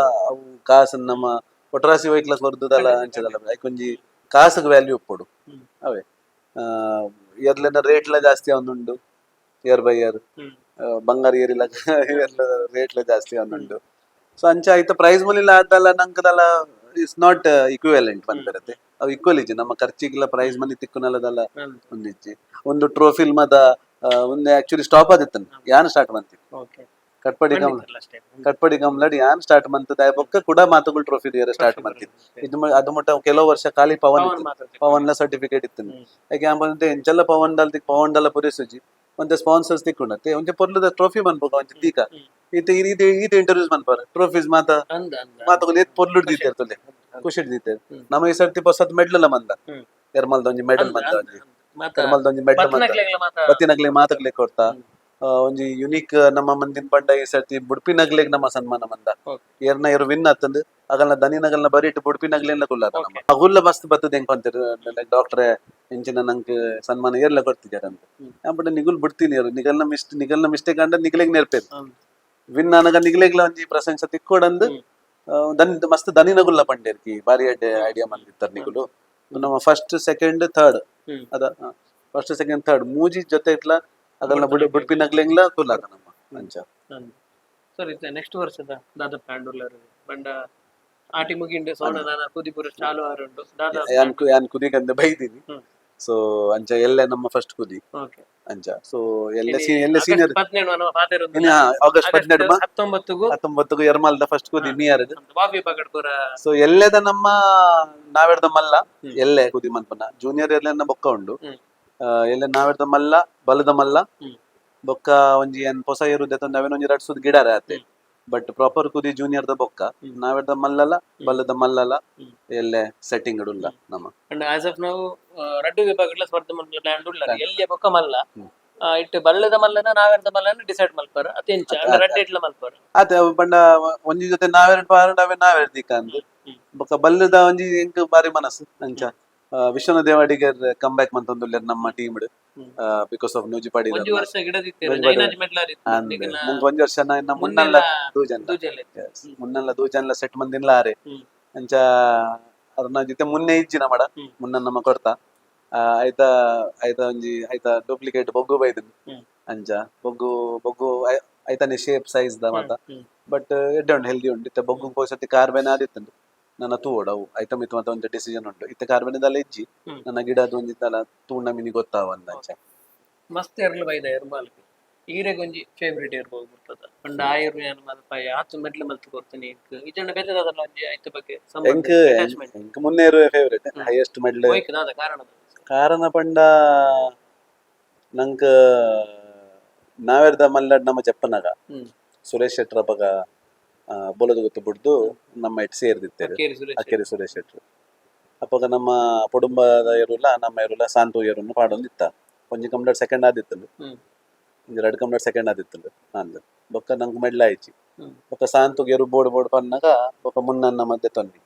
ಅವು ಕಾಸು ನಮ್ಮ ಒಟ್ರಾಸಿ ವೆಹಿಕಲ್ಸ್ ಬರ್ದುದಲ್ಲ. ಅಂಚದಲ್ಲ, ಐಕ್ ಒಂಜಿ ಕಾಸುಗ್ ವ್ಯಾಲ್ಯೂ ಉಪ್ಪೊಡು. ಅವೇ ಇಯರ್ಲೆನ ರೇಟ್ಲ ಜಾಸ್ತಿ ಆವೊಂದುಂಡು year by year. ಬಂಗಾರ ಏರಿಲ್ಲ, ರೇಟ್ಲ ಜಾಸ್ತಿ ಆವೊಂದುಂಡು. ಸೊ ಅಂಚ ಐತ price Manila ಆದಲ್ಲ ನಂಕದಲ್ಲ it's not equivalent ಪನ್ಪೆರತೆ. ಅವು ಈಕ್ವಲ್ ಇಜ್ಜಿ. ನಮ್ಮ ಖರ್ಚಿಗೆಲ್ಲ ಪ್ರೈಸ್ ಮನಿ ತಿಕ್ಕುನಲ್ಲದಲ್ಲ. ಒಂದಿಜ್ಜಿ ಒಂದು ಟ್ರೋಫಿಲ್ ಮದ ಒಂದು ಆಕ್ಚುಲಿ ಸ್ಟಾಪ್ ಆದಿತ್ತನ್ ಯಾನ್ ಸ್ಟಾರ್ಟ್ ಮಂತಿ. ಕಟ್ಪಡಿ ಕಮ್ಲ. Last time. ಕಟ್ಪಡಿ ಕಮ್ಲಡ್ ಯಾನ್ ಸ್ಟಾರ್ಟ್ ಮಂತದ ಬೊಕ್ಕ ಕೂಡ ಮಾತುಗಳು ಟ್ರೋಫಿ ಸ್ಟಾರ್ಟ್ ಮಂತಿತ್ತು. ಇದು ಅದು ಮುಟ್ಟ ಕೆಲವು ವರ್ಷ ಖಾಲಿ ಪವನ್ ಇತ್ತು. ಪವನ್ ಲ ಸರ್ಟಿಫಿಕೇಟ್ ಇತ್ತು. ಯಾಕೆ ಬಂದ್ರೆ ಎಂಚೆಲ್ಲ ಪವನ್ ಡಾಲ್ ಪವನ್ ಡಾಲ ಪುರಿಸುಜಿ ಒಂತೆ ಸ್ಪಾನ್ಸರ್ಸ್ ತಿಕ್ಕುಂಡತ್ತೆ ಒಂಜಿ ಪೊರ್ಲುದ ಟ್ರೋಫಿ ಮನ್ಪುಗ ಒಂಜಿ ತೀಕ. ಈತ ಈ ರೀತಿ ಈತ ಇಂಟರ್ವ್ಯೂಸ್ ಮನ್ಪಾರ ಟ್ರೋಫೀಸ್ ಮಾತ. ಅಂದ ಅಂದ. ಮಾತುಗಳು ಏತ್ ಪೊರ್ಲುಡ್ ದೀತೆರ್ ತುಲೆ, ಖುಷಿಡ್ ದೀತೆರ್. ನಮ್ಮ ಈ ಸರ್ತಿ ಹೊಸತ್ ಮೆಡ್ಲ್ ಎಲ್ಲ ಮಂದ. ಎರ್ಮಲ್ದ ಒಂಜಿ ಮೆಡಲ್ ಮಂದ ಒಂಜಿ ಎರ್ಮಲ್ದ ಒಂಜಿ ಮೆಡಲ್ ಮಂದ. ಬತ್ತಿನಗ್ಲೆ ಮಾತುಗ್ಲೆ ಕೊರ್ತಾ. ಒಂಜಿ ಯುನೀಕ್ ನಮ್ಮ ಮಂದಿನ ಪಂಡ ಈ ಸರ್ತಿ ಬುಡ್ಪಿನಗ್ಲೆಗ್ ನಮ್ಮ ಸನ್ಮಾನ ಮಂದ. ಏರ್ನ ಏರು ವಿನ್ ಆತಂದ್ ಅಗಲ್ನ ದನಿನಗಲ್ನ ಬರೀಟ್ ಬುಡ್ಪಿನಗ್ಲೆಲ್ಲ ಕುಲ್ಲಾತ ನಮ್ಮ ಅಗುಲ್ಲ ಮಸ್ತ್ ಬತ್ತದ ಹೆಂಗ್ ಪಂತೀರ್, ಡಾಕ್ಟ್ರೆ ಇಂಚಿನ ನಂಕ್ ಸನ್ಮಾನ ಏರ್ಲ ಕೊಡ್ತಿದ್ದಾರೆ ಅಂತ. ಬಟ್ ನಿಗುಲ್ ಬಿಡ್ತೀನಿ ಏರು ನಿಗಲ್ನ ಮಿಸ್ಟ್ ನಿಗಲ್ನ ಮಿಸ್ಟೇಕ್ ಅಂಡ ನಿಗಲೆಗ್ ನೇರ್ಪೇರು. ವಿನ್ ಆನಗ ನಿಗಲೆಗ್ಲ ಒಂಜಿ ಪ್ರಶಂಸೆ ತಿಕ್ಕೊಡಂದು. ದನ್ ಮಸ್ತ್ ದನಿನಗುಲ್ಲ ಪಂಡೇರ್ಕಿ ಬಾರಿ ಎಡ್ಡೆ ಐಡಿಯಾ ಮಂದಿತ್ತಾರೆ ನಿಗುಲು. ನಮ್ಮ first second third ಅದ first second third ಮೂಜಿ ಜೊತೆ ಇಟ್ಲ ಅದನ್ನ ಬುಡ್ ಬುಡ್ಪಿನಗ್ಲೆಂಗ್ಲ ಕುಲ್ಲಾತ ನಮ್ಮ ಅಂಚ. ಸರ್, ಇತ್ತೆ ನೆಕ್ಸ್ಟ್ ವರ್ಷದ ದಾದ ಪ್ಲಾನ್ ಉಲ್ಲರ್ ಬಂಡ ಆಟಿ ಮುಗಿಂಡೆ ಸೋಣ ನಾನ ಕುದಿಪುರ ಚಾಲು ಆರುಂಡು ದಾದ? ಯಾನ್ ಯಾನ್ ಕುದಿಗಂದೆ ಬೈದೀನಿ. ಸೊ ಅಂಚ ಎಲ್ಲೆ ನಮ್ಮ ಫಸ್ಟ್ ಕುದಿ. ಅಂಚ ಸೊ ಎಲ್ಲೆ ಎಲ್ಲೆ ಸೀನಿಯರ್. 18 ನಮ್ಮ ಫಾದರ್. ಆಗಸ್ಟ್ 18. 19ಗೂ. 19 ಎರ್ಮಾಲ್ದ ಫಸ್ಟ್ ಕುದಿ ನಿಯರ್. ಬಾಬಿ ಬಗಡ್ ಪೂರ. ಸೊ ಎಲ್ಲೆದ ನಮ್ಮ ನಾವೆರ್ದ ಮಲ್ಲ ಎಲ್ಲೆ ಕುದಿ ಮನ್ಪನ ಜೂನಿಯರ್ ಎಲ್ಲೆನ್ನ ಬೊಕ್ಕ ಉಂಡು. ಎಲ್ಲೆ ನಾವೆರ್ದ ಮಲ್ಲ ಬಲದ ಮಲ್ಲ. ಬೊಕ್ಕ ಒಂಜಿ ಏನ್ ಪೊಸ ಏರು ದೆತ್ತೊಂದು ಅವೇನ ಒಂಜಿ ರಡ್ಸುದ್ ಗಿಡಾರೆ ಆತೆ. ಬಟ್ ಪ್ರಾಪರ್ ಕುದಿ ಜೂನಿಯರ್ ದ ಬೊಕ್ಕ ನಾವೆರ್ದ ಮಲ್ಲಲ ಬಲದ ಮಲ್ಲಲ. ಎಲ್ಲೆ ಸೆಟ್ಟಿಂಗ್ ಉಲ್ಲ ನಮ್ಮ. And as of ನಾವು ರಡ್ಡು ವಿಭಾಗಗಳ ಸ್ಪರ್ಧೆ ಮಲ್ಪುನ ಪ್ಲಾನ್ ಉಲ್ಲ, ಎಲ್ಲಿಯ ಬೊಕ್ಕ ಮಲ್ಲ. ಇಟ್ಟು ಬಲ್ಲದ ಮಲ್ಲನ ನಾವೆರ್ದ ಮಲ್ಲನ ಡಿಸೈಡ್ ಮಲ್ಪಾರ ಅತೆಂಚ ರಡ್ಡು ಇಟ್ಲ ಮಲ್ಪಾರ? ಅದೇ ಅವು ಪಂಡ ಒಂಜಿ ಜೊತೆ ನಾವೆರಡು ಪಾರಂಡ ಅವೇ ನಾವೆರಡು ದಿಕ್ಕ ಅಂದ್. ಬೊಕ್ಕ ಬಲ್ಲದ ಒಂಜಿ ಎಂಕ್ ಬಾರಿ ಮನಸ್ಸು ಅಂಚ. ವಿಶ್ವನ ದೇವಾಡಿಗರ್ ಕಮ್ ಬ್ಯಾಕ್ ಮಂತೊಂದುಲ್ಲೆರ್ ನಮ್ಮ team because of Nujipadi. ಒಂಜಿ ವರ್ಷ ಗಿಡದಿತ್ತೇರು. ನೂಜಿಪಾಡಿ. ಜೈನಾಜ್ ಮೆಡ್ಲಾರ್. ನಂಗೆ ಒಂಜಿ ವರ್ಷ ನಾ ಮುನ್ನಲ್ಲ ದೂಜನ್. ದೂಜಲ್. ಮುನ್ನಲ್ಲ ದೂಜನ್ಲ ಸೆಟ್ ಮಂದಿನ್ಲ ಆರೆ. ಅಂಚ ಅರ್ನ ಜೊತೆ ಮುನ್ನೆ ಇಜ್ಜಿ ನಮಡ. ಮುನ್ನ ನಮ್ಮ ಕೊರ್ತ ಆಯ್ತ ಆಯ್ತ ಒಂಜಿ ಆಯ್ತ ಡೂಪ್ಲಿಕೇಟ್ ಬೊಗ್ಗು ಬೈದನ್. ಅಂಚ ಬೊಗ್ಗು ಬೊಗ್ಗು ಐತನೆ ಶೇಪ್ ಸೈಜ್ the ಮಾತ. ಬಟ್ ಎಡ್ಡೆ ಉಂಡು, ಹೆಲ್ದಿ ಉಂಡು. ಇತ್ತೆ ಬೊಗ್ಗು ಪೋಸತಿ ಕಾರ್ಬೆನ ಆದಿತ್ತುಂಡು ನನ್ನ ತೂವೊಡು ಅವು ಐತ ಮಿತ್ ಮಾತ ಒಂಜಿ ಡಿಸಿಷನ್ ಉಂಟು. ಇತ್ತೆ ಕಾರ್ಬೆನದಲ್ಲ ಇಜ್ಜಿ. ನನ್ನ ಗಿಡದ ಒಂಜಿ ತಲ ತೂಂಡ ಮಿನಿ ಗೊತ್ತಾವ ಅಂಚ. ಮಸ್ತ್ ಎರ್ಲು ಬೈದ ಎರ್ಮಾಲ್ಗ್. ಈರೆಗ್ ಒಂಜಿ ಫೇವರೇಟ್ ಇರ್ಬೋದು ಬರ್ತದ ಪಂಡ ಆಯುರ್ ಯಾನ್ ಮಲ್ಪಾಯ ಆತು ಮೆಡ್ಲ್ ಮಲ್ತ್ ಕೊರ್ತೀನಿ ಎಂಕ್ ಇಜಂಡ ಬೇತೆ ದಾದಲ ಒಂಜಿ ಐತ ಬಗ್ಗೆ ಸಂಬಂಧ ಎಂಕ್ ಅಟ್ಯಾಚ್ಮೆಂಟ್? ಎಂಕ್ ಮುನ್ನೇರುವೆ favourite, highest medal. ಒಯ್ಕ್ ದಾದ ಕಾರಣ? ಕಾರಣ ಪಂಡ ನಂಕ್ ನಾವೆರ್ದ ಮಲ್ಲಡ್ ನಮ್ಮ ಜಪ್ಪನಗ ಸುರೇಶ್ ಶೆಟ್ಟರ್ ಅಪಗ ಬೊಲದು ಗೊತ್ತು ಬುಡ್ದು ನಮ್ಮ it ಸೇರ್ದಿತ್ತೇರು. ಅಕ್ಕೇರಿ ಸುರೇಶ್. ಅಕ್ಕೇರಿ ಸುರೇಶ್ ಶೆಟ್ರು. ಅಪಗ ನಮ್ಮ ಕುಟುಂಬದ ಎರುಲ ನಮ್ಮ ಎರುಲ ಸಾಂತು ಎರುನ್ನು ಪಾಡೊಂದಿತ್ತ. ಒಂಜಿ ಕಂಪ್ಲೇಟ್ ಸೆಕೆಂಡ್ ಆದಿತ್ತುಂಡು. ಒಂಜಿ ರಡ್ಡ್ ಕಂಪ್ಲೇಟ್ ಸೆಕೆಂಡ್ ಆದಿತ್ತುಂಡು ಅಂದ್. ಬೊಕ್ಕ ನಂಗೆ ಮೆಡ್ಲ್ ಆಯ್ಚಿ. ಬೊಕ್ಕ ಸಾಂತುಗ್ ಎರು ಬೋಡು ಬೋಡು ಪನ್ನಗ ಬೊಕ್ಕ ಮುನ್ನನ್ನ ಮಧ್ಯೆ ತೊನ್ನಿ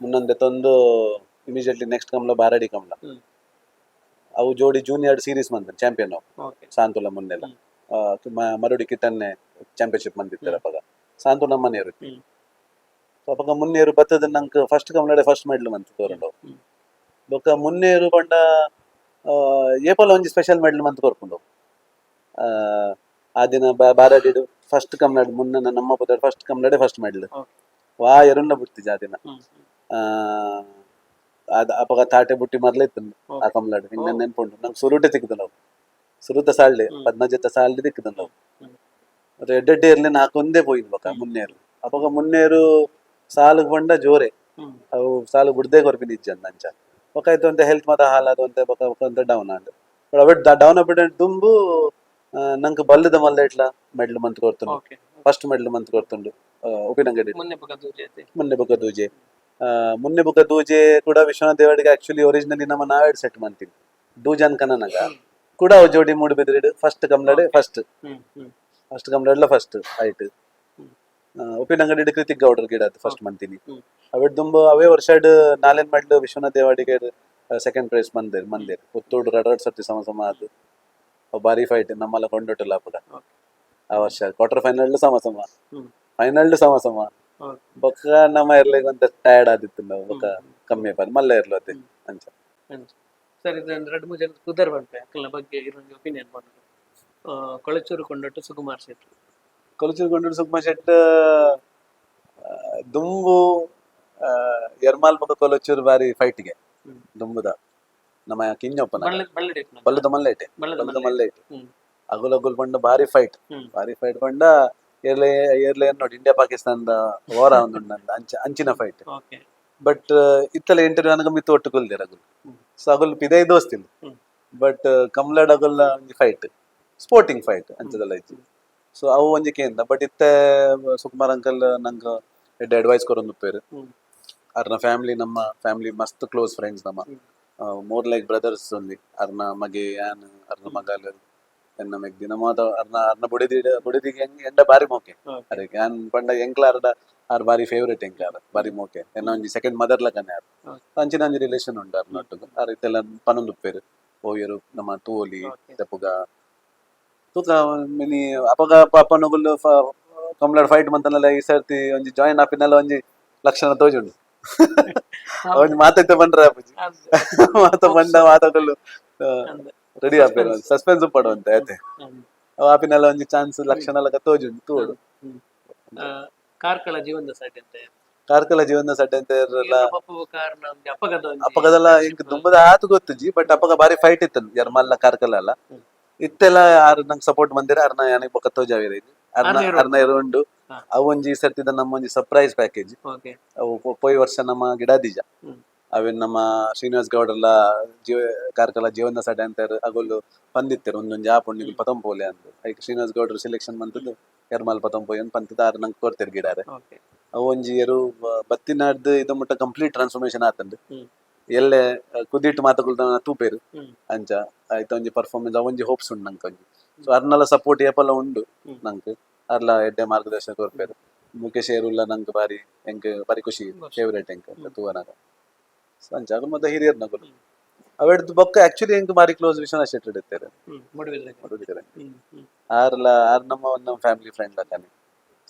ಮುನ್ನಂದೆ ತಂದು ಇಮಿಡಿಯೇಟ್ಲಿ ನೆಕ್ಸ್ಟ್ ಕಮ್ಲ ಬಾರಡಿ ಕಮ್ಲ. ಅವು ಜೋಡಿ ಜೂನಿಯರ್ ಸೀರೀಸ್ ಬಂದ ಚಾಂಪಿಯನ್ ಅವು. ಸಾಂತುಲ ಮುನ್ನೆಲ್ಲ ಮರುಡಿ ಕಿಟ್ಟನ್ನೆ ಚಾಂಪಿಯನ್ಶಿಪ್ ಬಂದಿತ್ತಾರೆ. ಅಪಗ ಸಾಂತು ನಮ್ಮನೆಯರು. ಸೊ ಅಪಗ ಮುನ್ನೇರು ಬತ್ತದ ನಂಗೆ ಫಸ್ಟ್ ಕಮ್ಲಡೆ ಫಸ್ಟ್ ಮೆಡ್ಲ್ ಮಂತ್ ತೋರಂಡು. ಬೊಕ್ಕ ಮುನ್ನೇರು ಪಂಡ ಏಪಲ ಒಂಜಿ ಸ್ಪೆಷಲ್ ಮೆಡಲ್ ಮಂತ್ ಕೊರ್ಪುಂಡು. ಆ ಆ ದಿನ ಬಾರಡಿಡು ಫಸ್ಟ್ ಕಮ್ಲಾಡ್ ಮುನ್ನ ನಮ್ಮ ಪುದರ್ ಫಸ್ಟ್ ಕಮ್ಲಾಡೆ ಫಸ್ಟ್ ಮೆಡಲ್. ವಾ ಎರುನ್ನ ಬಿಡ್ತಿಜ ಆ ದಿನ. ಅದ ಅಪಗ ತಾಟೆ ಬುಟ್ಟಿ ಮರ್ಲ ಇತ್ತು ಆ ಕಮ್ಲಾಡ್ ಹಿಂಗ ನೆನ್ಪುಂಡು ನಂಗೆ ಸುರುಟೆ ತಿಕ್ಕುದು ನಾವು ಸುರುತ ಸಾಳ್ಳೆ ಪದ್ನಜತ ಸಾಲ್ಡೆ ತಿಕ್ಕುದು ನಾವು. ಮತ್ತೆ ಎಡ್ಡೆಡ್ಡೆ ಇರ್ಲಿ ನಾಕೊಂದೇ ಪೋಯಿದ್ ಬೊಕ ಮುನ್ನೇರು ಅಪಗ ಮುನ್ನೇರು ಸಾಲುಗ್ ಪಂಡ ಜೋರೆ. ಅವು ಸಾಲು ಬುಡ್ದೇ ಕೊರ್ಪಿನ ಇಜ್ಜಂದ್ ಅಂಚ ಬೊಕ ಆಯ್ತು ಅಂತ ಹೆಲ್ತ್ ಮಾತ ಹಾಲಾದ ಅಂತ ಬೊಕ ಬೊಕ ಅಂತ ಡೌನ್ ಆಂಡ್. ಬಟ್ ಅವೆಟ್ ಡೌನ್ ಅಪಿಡ್ ದುಂಬು ನಂಗೆ ಬಲ್ಲದ ಮಲ್ಲ ಇಟ್ಲ ಮೆಡ್ಲ್ ಮಂತ್ ಕೊರ್ತುಂಡು. ಫಸ್ಟ್ ಮೆಡ್ಲ್ ಮಂತ್ ಕೊರ್ತುಂಡು ಉಪ್ಪಿನಂಗಡಿ. ಮುನ್ನೆ ಬೊಕ ದೂಜೆ ಅತೆ. ಮುನ್ನೆ ಬೊಕ ದೂಜೆ, ಮುನ್ನೆ ಬೊಕ ದೂಜೆ ಕೂಡ ವಿಶ್ವನಾಥ್ ದೇವಾಡಿಗೆ ಆಕ್ಚುಲಿ ಒರಿಜಿನಲಿ ನಮ್ಮ ನಾವೇಡ್ ಸೆಟ್ ಮಂತೀನಿ ದೂಜಾನ್ ಕನನಗ ಕೂಡ ಅವು ಜೋಡಿ ಮೂಡು ಬೆದ್ರಿಡ್ ಫಸ್ಟ್ ಕಮ್ಲಡೆ first ಹ್ಮ್ ಹ್ಮ್ first ಕಮ್ಲಡ್ಲ first ಆಯ್ತು. ಉಪ್ಪಿನಂಗಡಿ ಕೃತಿಕ್ ಗೌಡರ್ ಗಿಡ ಫಸ್ಟ್ ಮಂತೀನಿ. ಅವೆಡ್ ದುಂಬು ಅವೇ ವರ್ಷಡ್ ನಾಲೆನ್ medal Vishwanath Devadiga second prize ಮಂದೇರ್ ಮಂದೇರ್ ಪುತ್ತೂರು ರಡ್ ರಡ್ ಸರ್ತಿ ಸಮ ಸಮ ಅದು. ಅವು ಬಾರಿ ಫೈಟ್ ನಮ್ಮಲ್ಲ ಕೊಂಡೊಟ್ಟಲ್ಲ ಅಪಗ. ಆ ವರ್ಷ ಕ್ವಾರ್ಟರ್ ಫೈನಲ್ ಸಮ ಸಮ, ಫೈನಲ್ ಸಮ ಸಮ. ಬೊಕ್ಕ ನಮ್ಮ ಇರ್ಲಿಕ್ಕೆ ಒಂತ ಟಯರ್ಡ್ ಆದಿತ್ತು ನಾವು ಬೊಕ್ಕ ಕಮ್ಮಿ ಆಪದ್ ಮಲ್ಲ ಇರ್ಲು ಅದೇ ಅಂಚ. ಅಂಚ ಸರ್, ಇದು ರಡ್ಡ್ ಮೂಜಿ ಜನ ಪುದರ್ ಪನ್ಪೆ, ಅಕಲ್ನ ಬಗ್ಗೆ ಇರೊಂಜಿ ಒಪಿನಿಯನ್ ಪನೊಡು. ಕೊಳಚೂರು ಕೊಂಡೊಟ್ಟು ಸುಕುಮಾರ್ ಶೆಟ್ರು. ಕೊಲಚೂರು ಕೊಂಡೊಟ್ಟು ಸುಕುಮಾರ್ ಶೆಟ್ ದುಂಬು ಎರ್ಮಾಲ್ ಬೊಕ್ಕ ಕೊಲಚೂರು ಬಾರಿ ಫೈಟ್ಗೆ. ದುಂಬುದ ನಮ್ಮ ಕಿಂಜೊಪ್ಪನ ಬಳ್ಳಡಿ. ಬಲ್ಲದ ಮಲ್ಲೇಟೆ. ಬಳ್ಳದ ಬಲ್ಲದ ಮಲ್ಲೆ. ಮಲ್ಲೇಟೆ. ಅಗುಲ್ ಅಗುಲ್ ಪಂಡ ಬಾರಿ ಫೈಟ್. ಬಾರಿ ಫೈಟ್ ಪಂಡ ಏರ್ಲೆ ಏರ್ಲೆ ನೋಡಿ ಇಂಡಿಯಾ ಪಾಕಿಸ್ತಾನದ ವಾರ ಒಂದು ಅಂಚ ಅಂಚಿನ ಫೈಟ್. ಬಟ್ ಇತ್ತಲ ಇಂಟರ್ವ್ಯೂ ಅನಗ ಮಿತ್ತು ಒಟ್ಟು ಕುಲ್ದೇರ್ ಅಗುಲ್. ಸೊ ಅಗುಲ್ ಪಿದೈ ದೋಸ್ತಿಲ್. ಬಟ್ ಕಮ್ಲಡ್ ಅಗುಲ್ನ ಒಂಜಿ fight sporting fight ಅಂಚದೆಲ್ಲ ಇಜ್ಜಿ. ಸೊ ಅವು ಒಂಜಿ ಕೇಂದ್ರ. ಬಟ್ ಇತ್ತೆ ಸುಕುಮಾರ್ ಅಂಕಲ್ ನಂಗೆ ಎಡ್ಡೆ ಅಡ್ವೈಸ್ ಕೊರೊಂದು ಉಪ್ಪೇರು. ಅರ್ನ ಫ್ಯಾಮಿಲಿ ನಮ್ಮ ಫ್ಯಾಮಿಲಿ ಮಸ್ತ್ ಕ್ಲೋಸ್ ಫ್ರೆಂಡ್ಸ್ ನಮ್ಮ. More like brothers ಒಂದಿ ಅರ್ನ ಮಗೆ ಯಾನ್ ಅರ್ನ ಮಗಲ್ ಎನ್ನ ಮೆಗ್ದಿ ನಮ್ಮ ಅರ್ನ ಅರ್ನ ಬುಡಿದಿ ಬುಡಿದಿಗೆ ಎಂಡ ಬಾರಿ ಮೋಕೆ. ಅರೆ ಯಾನ್ ಪಂಡ ಎಂಕ್ಲಾರ್ಡ ಆರ್ ಬಾರಿ ಫೇವರೇಟ್ ಎಂಕ್ಲಾರ್ ಬಾರಿ ಮೋಕೆ ಎನ್ನ ಒಂಜಿ ಸೆಕೆಂಡ್ ಮದರ್ ಲಕನೆ ಆರ್. ಅಂಚಿನ ಒಂಜಿ ರಿಲೇಷನ್ ಉಂಡು ಅರ್ನೊಟ್ಟುಗು. ಆರ್ ಇತ್ತೆಲ್ಲ ಪನೊಂದು ಉಪ್ಪೇರು ಓಯರು ನಮ್ಮ ತೋಲಿ ತಪ್ಪುಗ ತೂಕ ಮಿನಿ ಅಪಗ ಪಾಪನಗುಲು ಕಮ್ಲಡ್ ಫೈಟ್ ಮಂತನಲ್ಲ ಈ ಸರ್ತಿ ಒಂಜಿ ಜಾಯಿನ್ ಆಪಿನಲ್ಲ ಒಂಜಿ ಲಕ್ಷಣ ತೋಜುಂಡು. ಒಂಜಿ ಮಾತೈತೆ ಬಂದ್ರೆ ಅಪ್ಪುಜಿ ಮಾತ ಬಂಡ ಮಾತಗಳು ರೆಡಿ ಆಪೇರು ಸಸ್ಪೆನ್ಸ್ ಪಡುವಂತೆ ಆಯ್ತೆ. ಆಪಿನಲ್ಲ ಒಂಜಿ ಚಾನ್ಸ್ ಲಕ್ಷಣ ಲಕ ತೋಜುಂಡು ತೋಡು. ಕಾರ್ಕಳ ಜೀವನದ ಸೈಡ್ ಅಂತ. ಕಾರ್ಕಳ ಜೀವನ ಸಡ್ಡೆ ಅಂತ ಇರಲ್ಲ. ಪಪ್ಪು ಕಾರ್ನ ಒಂಜಿ ಅಪಗದ ಒಂಜಿ ಅಪಗದೆಲ್ಲ ಇಂಕ್ ದುಂಬದ ಆತು ಗೊತ್ತುಜಿ. ಬಟ್ ಅಪಗ ಬಾರಿ ಫೈಟ್ ಇತ್ತು ಯರ್ಮಲ್ಲ ಕಾರ್ಕಳ ಅಲ್ಲ. ಇತ್ತೆಲ್ಲ ಆರು ನಂಗೆ ಸಪೋರ್ಟ್ ಬಂದಿರ ಅರ್ನ ಯಾನಿಗ್ ಬೊಕ್ಕ ತೋಜಾವಿರ ಅರ್ನ. ಅರ್ನ ಇರು. ಅರ್ನ ಇರು ಉಂಡು. ಅವು ಒಂಜಿ ಈ ಸರ್ತಿದ ನಮ್ಮ ಒಂಜಿ ಸರ್ಪ್ರೈಸ್ ಪ್ಯಾಕೇಜ್. ಅವು ಪೋಯಿ ವರ್ಷ ನಮ್ಮ ಗಿಡಾದೀಜ ಅವೇನ್ ನಮ್ಮ ಶ್ರೀನಿವಾಸ್ ಗೌಡರ್ಲ ಜೀವ ಕಾರ್ಕಳ ಜೀವನ ಸಡೆ ಅಂತ ಅಗುಲು ಪಂದಿತ್ತೆರ್ ಒಂದೊಂಜಿ ಆಪುಂಡು ನಿಗುಲು ಪತೊಂಪೋಲೆ ಪೋಲೆ ಅಂದ್. ಐಕ್ ಶ್ರೀನಿವಾಸ್ ಗೌಡರು ಸೆಲೆಕ್ಷನ್ ಮಂತುದು ಎರ್ಮಾಲ್ ಪತೊಂಪೋಯಿ ಅಂದ್ ಪಂತದ ಆರ್ ನಂಗೆ ಕೊರ್ತೆರ್ ಗಿಡಾರೆ. ಅವು ಒಂಜಿ ಎರು ಬತ್ತಿನಾಡ್ದು ಇದು ಮುಟ್ಟ ಕಂಪ್ಲೀಟ್ ಟ್ರಾನ್ಸ್ಫಾರ್ಮೇಶನ್ ಆತಂಡು. ಎಲ್ಲೆ ಕುದಿಟ್ಟು ಮಾತುಗಳು ತೂಪೇರು. ಅಂಚ ಆಯ್ತು ಒಂಜಿ ಪರ್ಫಾರ್ಮೆನ್ಸ್ ಅವೊಂಜಿ ಹೋಪ್ಸ್ ಉಂಡು ನಂಗೆ ಒಂಜಿ. ಸೊ ಅರ್ನಲ ಸಪೋರ್ಟ್ ಏಪಲ ಉಂಡು. ನಂಗೆ ಅರ್ಲ ಎಡ್ಡೆ ಮಾರ್ಗದರ್ಶನ ಕೊರ್ಪೇರು. ಮುಖೇಶ್ ಏರುಲ್ಲ ನಂಗೆ ಬಾರಿ ಎಂಕ್ ಬಾರಿ ಖುಷಿ. ಫೇವರೇಟ್ ಎಂಕ್ ತೂವನಾಗ. ಸೊ ಅಂಚ ಅಗುಲ್ ಮತ್ತೆ ಹಿರಿಯರ್ ನಗುಲು. ಅವೆಡ್ದು ಬೊಕ್ಕ ಆಕ್ಚುಲಿ ಎಂಕ್ ಬಾರಿ ಕ್ಲೋಸ್ ವಿಶ್ವನಾಥ್ ಶೆಟ್ಟಿ ಇರ್ತಾರೆ. ಮೂಡುಬಿದಿರೆ. ಮೂಡುಬಿದಿರೆ. ಹ್ಮ್ ಹ್ಮ್ ಆರ್ಲ ಆರ್ ನಮ್ಮ ನಮ್ಮ ಫ್ಯಾಮಿಲಿ ಫ್ರೆಂಡ್ ಲಕ್ಕನೆ.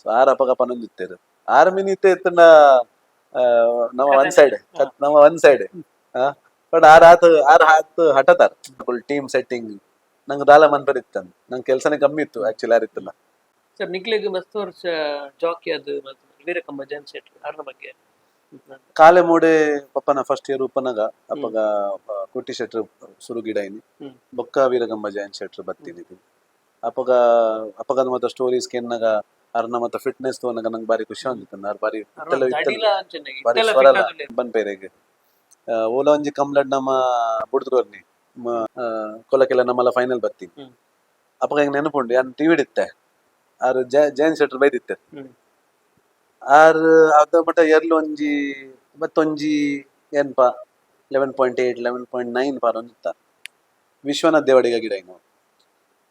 ಸೊ ಆರ್ ಅಪಗ ಪನೊಂದಿತ್ತೆರ್ ಆರ್ ಮಿನಿ ಇತ್ತೆ ಇತ್ತಂಡ ನಮ್ಮ ಒನ್ ಸೈಡ್ ನಮ್ಮ one side. But R ಆತ್ ಆರ್ ಆತ್ ಹಠತಾರ್ ಟೀಮ್ ಸೆಟ್ಟಿಂಗ್ ನಂಗೆ ದಾಲ ಮನ್ಪರ್ ಇತ್ತಂದ್ ನಂಗೆ ಕೆಲಸನೇ ಕಮ್ಮಿ ಇತ್ತು ಆಕ್ಚುಲಿ ಆರ್ ಇತ್ತಲ್ಲ. ಸರ್, ನಿಕ್ಲೆಗ್ ಮಸ್ತ್ ವರ್ಷ ಜಾಕಿ ಅದು ವೀರಕಂಬ ಜಯಂತ್ ಶೆಟ್ರು ಅರ್ನ ಬಗ್ಗೆ. ಕಾಲೆ ಮೂಡೆ ಪಪ್ಪನ ಫಸ್ಟ್ ಇಯರ್ ಉಪ್ಪನಗ ಅಪ್ಪಗ ಕುಟ್ಟಿ ಶೆಟ್ರು ಸುರು ಗಿಡ ಇನಿ. ಬೊಕ್ಕ ವೀರಗಂಬ ಜಯಂತ್ ಶೆಟ್ರು ಬತ್ತೀನಿ ಅಪಗ. ಅಪಗದ ಮತ್ತ ಸ್ಟೋರೀಸ್ ಕೆನ್ನಾಗ ಅರ್ನ ಮತ್ತ ಫಿಟ್ನೆಸ್ ತೋನಾಗ ನಂಗೆ ಬಾರಿ ಖುಷಿ ಅಂದಿತ್ತು. ಆರ್ ಬಾರಿ ಇತ್ತೆಲ್ಲ ಇತ್ತೆಲ್ಲ ದಡಿಲ ಅಂಚನೆ ಬಾರಿ ಇತ್ತೆಲ್ಲ ಸ್ವರಲ fit ಆದುಲ್ಲೆರ್. ಬನ್ಪೇರೆಗ್ ಓಲ ಒಂಜಿ ಕಮ್ಲಡ್ ನಮ್ಮ ಬುಡ್ದುಕೊರ್ನಿ ಕೊಲಕೆಲ್ಲ ನಮ್ಮಲ್ಲ ಫೈನಲ್ ಬತ್ತೀನಿ. ಅಪಗ ಹೆಂಗ್ ನೆನಪುಂಡು ಯಾನ್ ಟಿವಿ ಇತ್ತೆ ಆರ್ ಜಯಂತ್ ಶೆಟ್ರು ಬೈದಿತ್ತೆ. ಆರ್ ಅದ ಮಟ್ಟ ಎರ್ಲು ಒಂಜಿ ಮತ್ತೊಂಜಿ ಏನ್ಪ 11.8 11.9 ಪಾರ್ ಒಂಜಿತ್ತ ವಿಶ್ವನಾಥ್ ದೇವಡಿಗ ಗಿಡ ಇನ್ನು